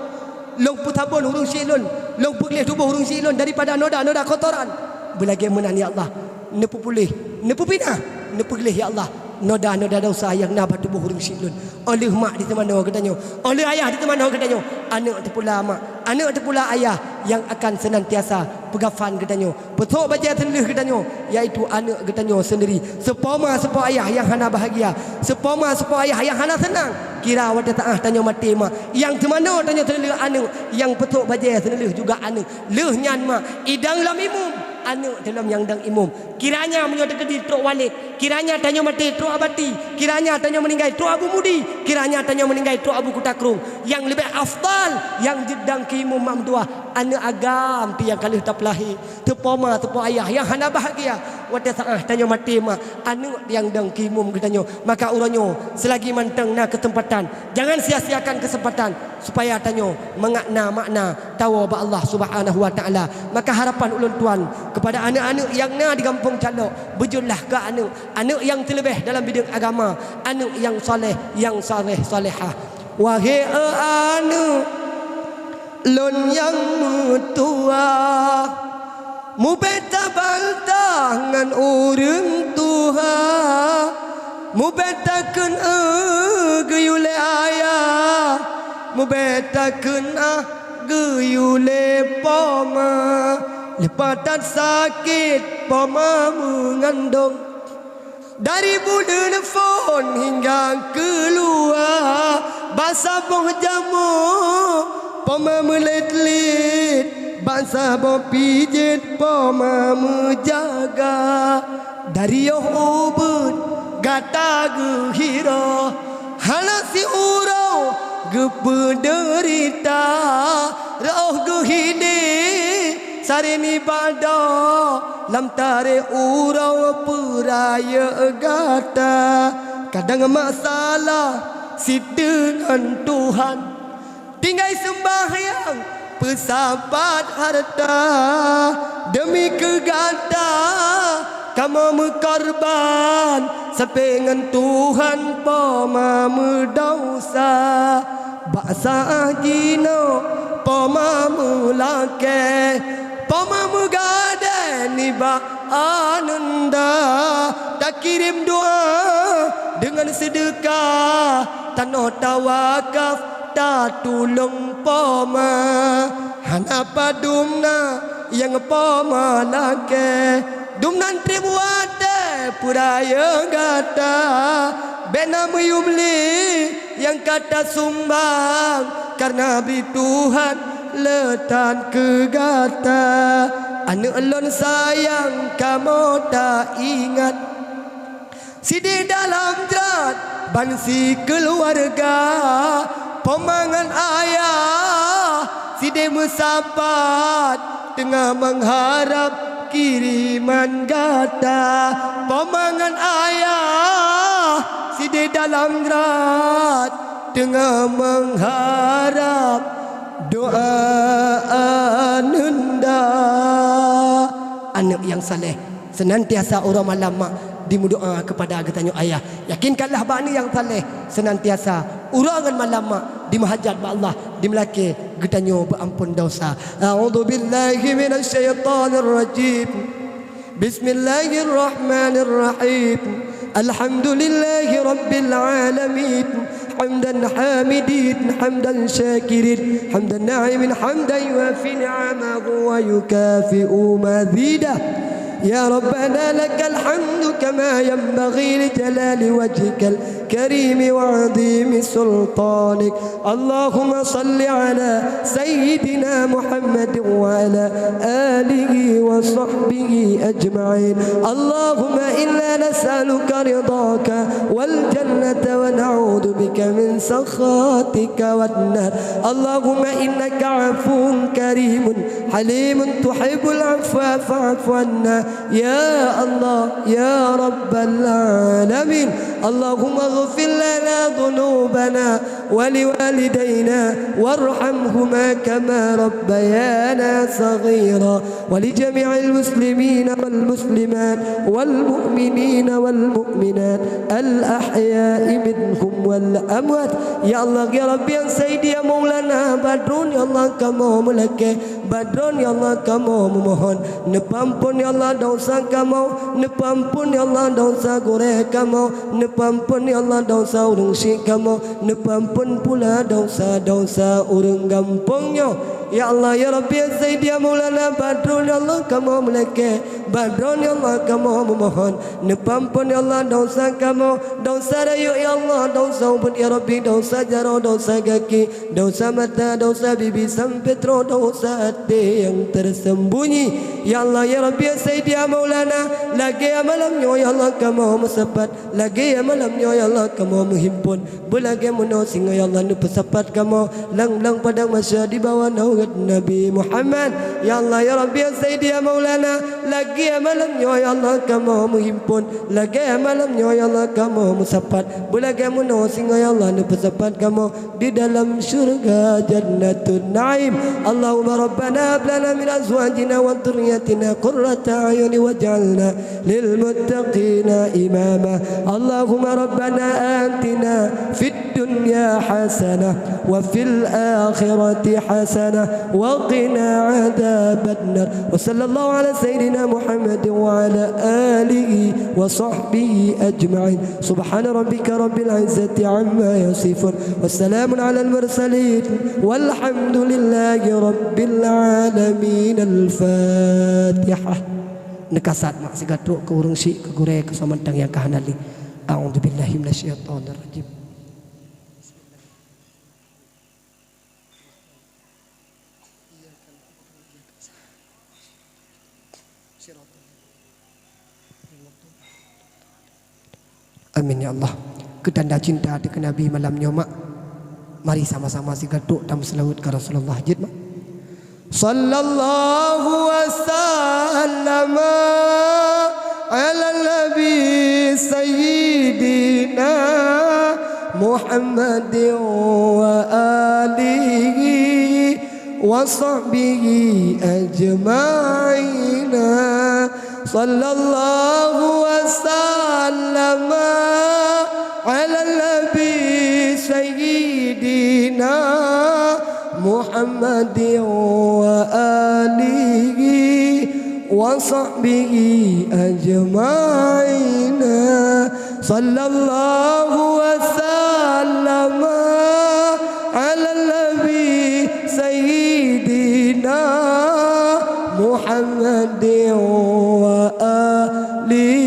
lôn peusabon ureuëng syiek lôn, lôn peugleh tuboh ureuëng syiek lôn daripada noda-noda kotoran. Beulagée meunan ya Allah, neupeupuléh, neupeupinah, neupeugleh ya Allah noda-noda desya nyang na bak tuboh ureuëng syiek lôn. Óh lheueh mak di teumanoe geutanyoe, óh lheueh ayah di teumanoe geutanyoe, aneuk teupula mak, aneuk teupula ayah nyang akan seunantiasa peugafan geutanyoe, peusok bajée seuleuh geutanyoe, yaitu aneuk geutanyoe seundiri. Seupoma-seupoma ayah nyang hana bahagia, seupoma-seupoma ayah nyang hana seunang. Kira watée taáh tanyoe maté mak, nyang teumanoe tanyoe seuleuh aneuk, nyang peusok bajée seuleuh juga aneuk. Lheueh nyan mak idong lom imum, aneuk teulom nyang dong imum. Kiranya meunyoe teukeudi trok walét, kiranya tanyoe maté trok abati, kiranya tanyoe meuninggai trok abu mudi, kiranya tanyoe meuninggai trok abu kuta krueng. Nyang leubeh afdal, nyang jeuet dong keu imum mak meutuah, aneuk agam pih nyang ka lheueh tapeulahé. Teupoma-teupoma ayah nyang hana bahagia, watée saáh tanyoe maté mak, aneuk nyang dong keu imum geutanyoe. Maka uroe nyoe, seulagi mantong na keuseumpatan, jangan sia-siakan keuseumpatan supaya tanyoe mangat na makna tawoe bak Allah Subhanahu wa Taala. Maka harapan ulôn tuan kepada aneuk-aneuk nyang na di gampông Calok, beujeuetlah keu aneuk, aneuk nyang teuleubeh dalam bideueng agama, aneuk nyang saleh, nyang saleh-salehah. Wahé aneuk lôn nyang meutuwah, mubé tabantah ngon ureuëng tuha, mubé takheun eu geuyue lé ayah, mubé takheun ah geuyue lé poma. Leupah that sakét poma meungandong, dari buleuen phon hingga keuluwa, bak saboh jamoe poma meulét-lét, bak saboh pijét poma meujaga. Dari yoh ubeuet gata geuhiroh, hana siuroe geupeudeurita, reuôh geuhidéh saré nibak doh lam taré uroe peurayeuk gata. Kadang masalah siteungon Tuhan, tinggai seumbahyang peusapat hareuta, deumi keu gata kamoe meukorban, sampoe ngon Tuhan poma meudesya. Bak saát jinoe poma meulakée, poma meugadée nibak aneunda, takirém doá deungon seudeukah, tanoh tawakaf tatulông poma. Hana padum na nyang poma lakée, dumnan treb watée peurayeuk gata. Bék na meuyuem lé nyang ka tasumbang, kareuna bri Tuhan le that keu gata. Aneuëk lôn sayang, kamoe taingat, sideh dalam jrat ban sikeuluwarga, poma ngon ayah sideh meusapat, teungoh meuharab kiriman gata. Poma ngon ayah sideh dalam jrat, teungoh meuharab doá aneunda. Aneuëk nyang saleh, seunantiasa uroe malam mak dimeudoá keupada geutanyoe ayah. Yakinkanlah bak aneuëk nyang saleh, seunantiasa uroe ngon malam mak dimeuhajat bak Allah, dimeulakée geutanyoe beuamphon desya. A'udzubillahi minasyaitonirrajim. Bismillahirrahmanirrahim. Alhamdulillahi rabbil alamin. Hamdan hamidin, hamdan syakirin, hamdan na'imin, hamdan yuwafi ni'amahu wa yukafi'u mazidah. Ya Rabbana, lakal hamdu kama yanbaghi li jalali wajhikal karimi wa 'azimi sultanik. Allahumma salli ala sayyidina Muhammadin wa ala alihi wa sahbihi ajma'in. Allahumma inna nas'aluka ridhaka wal jannata wa na'udzu bika min sakhatika wan nar. Allahumma innaka 'afuwun karimun halimun tuhibbul 'afwa fa'fu 'anna. Ya Allah, ya Rabbal 'alamin. Allahumma ighfir lana dhunubana wa liwalidayna warhamhuma kama rabbayana saghira. Wa li jami'il muslimina wal muslimat wal mu'minina wal mu'minat al ahya'i minhum wal amwat. Ya Allah, ya Rabbi, ya Sayyidi, ya Maulana, bak droeneuh ya Allah kamoe meulakée, bak droeneuh ya Allah kamoe meumohon. Neupeuamphon ya Allah desya kamoe, neupeuamphon ya Allah desya gurée kamoe, neupeuamphon ya Allah desya ureuëng syik kamoe, neupeuamphon pula desya-desya ureuëng gampông nyoe. Ya Allah, ya Rabbi, ya Sayyidi, ya Maulana, bak droeneuh ya Allah kamoe meulakée, bak droeneuh ya Allah kamoe meumohon. Neupeuamphon ya Allah desya kamoe, desya rayeuk ya Allah, desya ubit ya Rabbi, desya jaroe, desya gaki, desya mata, desya bibi, sampoe troh desya até nyang teuseumbunyi. Ya Allah, ya Rabbi, ya Sayyidi, ya Maulana, lagée malam nyoe ya Allah kamoe meusapat, lagée malam nyoe ya Allah kamoe meuhimpon. Beulagée meunoe singoh ya Allah neupeusapat kamoe lam-lam padang mahsyar dibawah naungan Nabi Muhammad. Ya Allah, ya Rabbi, ya Sayyidi, ya Maulana, lagée malam nyoe ya Allah kamoe meuhimpon, lagée malam nyoe ya Allah kamoe meusapat. Beulagée meunoe singoh ya Allah neupeusapat kamoe di dalam syurga Jannatun Naim. Allahumma rabbana hab lana min azwajina wa dzurriyyatina qurrata a'yun waj'alna lil muttaqina imama. Allahumma rabbana atina fid dunya hasanah wa fil akhirati hasanah وقنا عذاب النار. وصلى الله على سيدنا محمد وعلى آله وصحبه أجمعين. سبحان ربك رب العزة عما يصفون. وسلام على المرسلين. والحمد لله رب العالمين. الفاتحة. Neukasat mak sigatrok keu ureuëng syik, keu gurée, keu soe mantong nyang ka hana lé. A'udzubillahi minasyaitonirrajim. Amin ya Allah. Keu tanda cinta teuh keu Nabi malam nyoe mak, mari sama-sama sigatrok tameuseulaweuet keu Rasulullah jeuet mak. Sallallahu wasallam ala nabi sayyidina Muhammadin wa alihi wa sahbihi ajma'ina. Sallallahu wasallam ala nabi sayyidina Muhammadin wa alihi wa sahbihi ajma'ina. Sallallahu wasallam ala nabi sayyidina Muhammadin wa alihi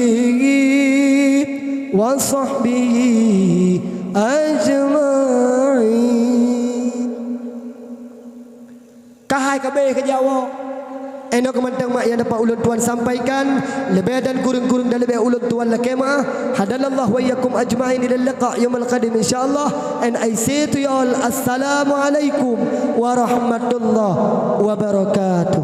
wa sahbihi ajma'in. Ka hai ka abéh ka jaweueb. Inoe keuh mantong mak nyang dapat ulôn tuan sampaikan, leubeh dan kureueng-kureueng dan leubeh ulôn tuan lakée meu'ah. Hadanallahu wa iyyakum ajma'in ilal liqa' yaumil qadim insyaallah. And I say to you all, assalamualaikum warahmatullahi wabarakatuh.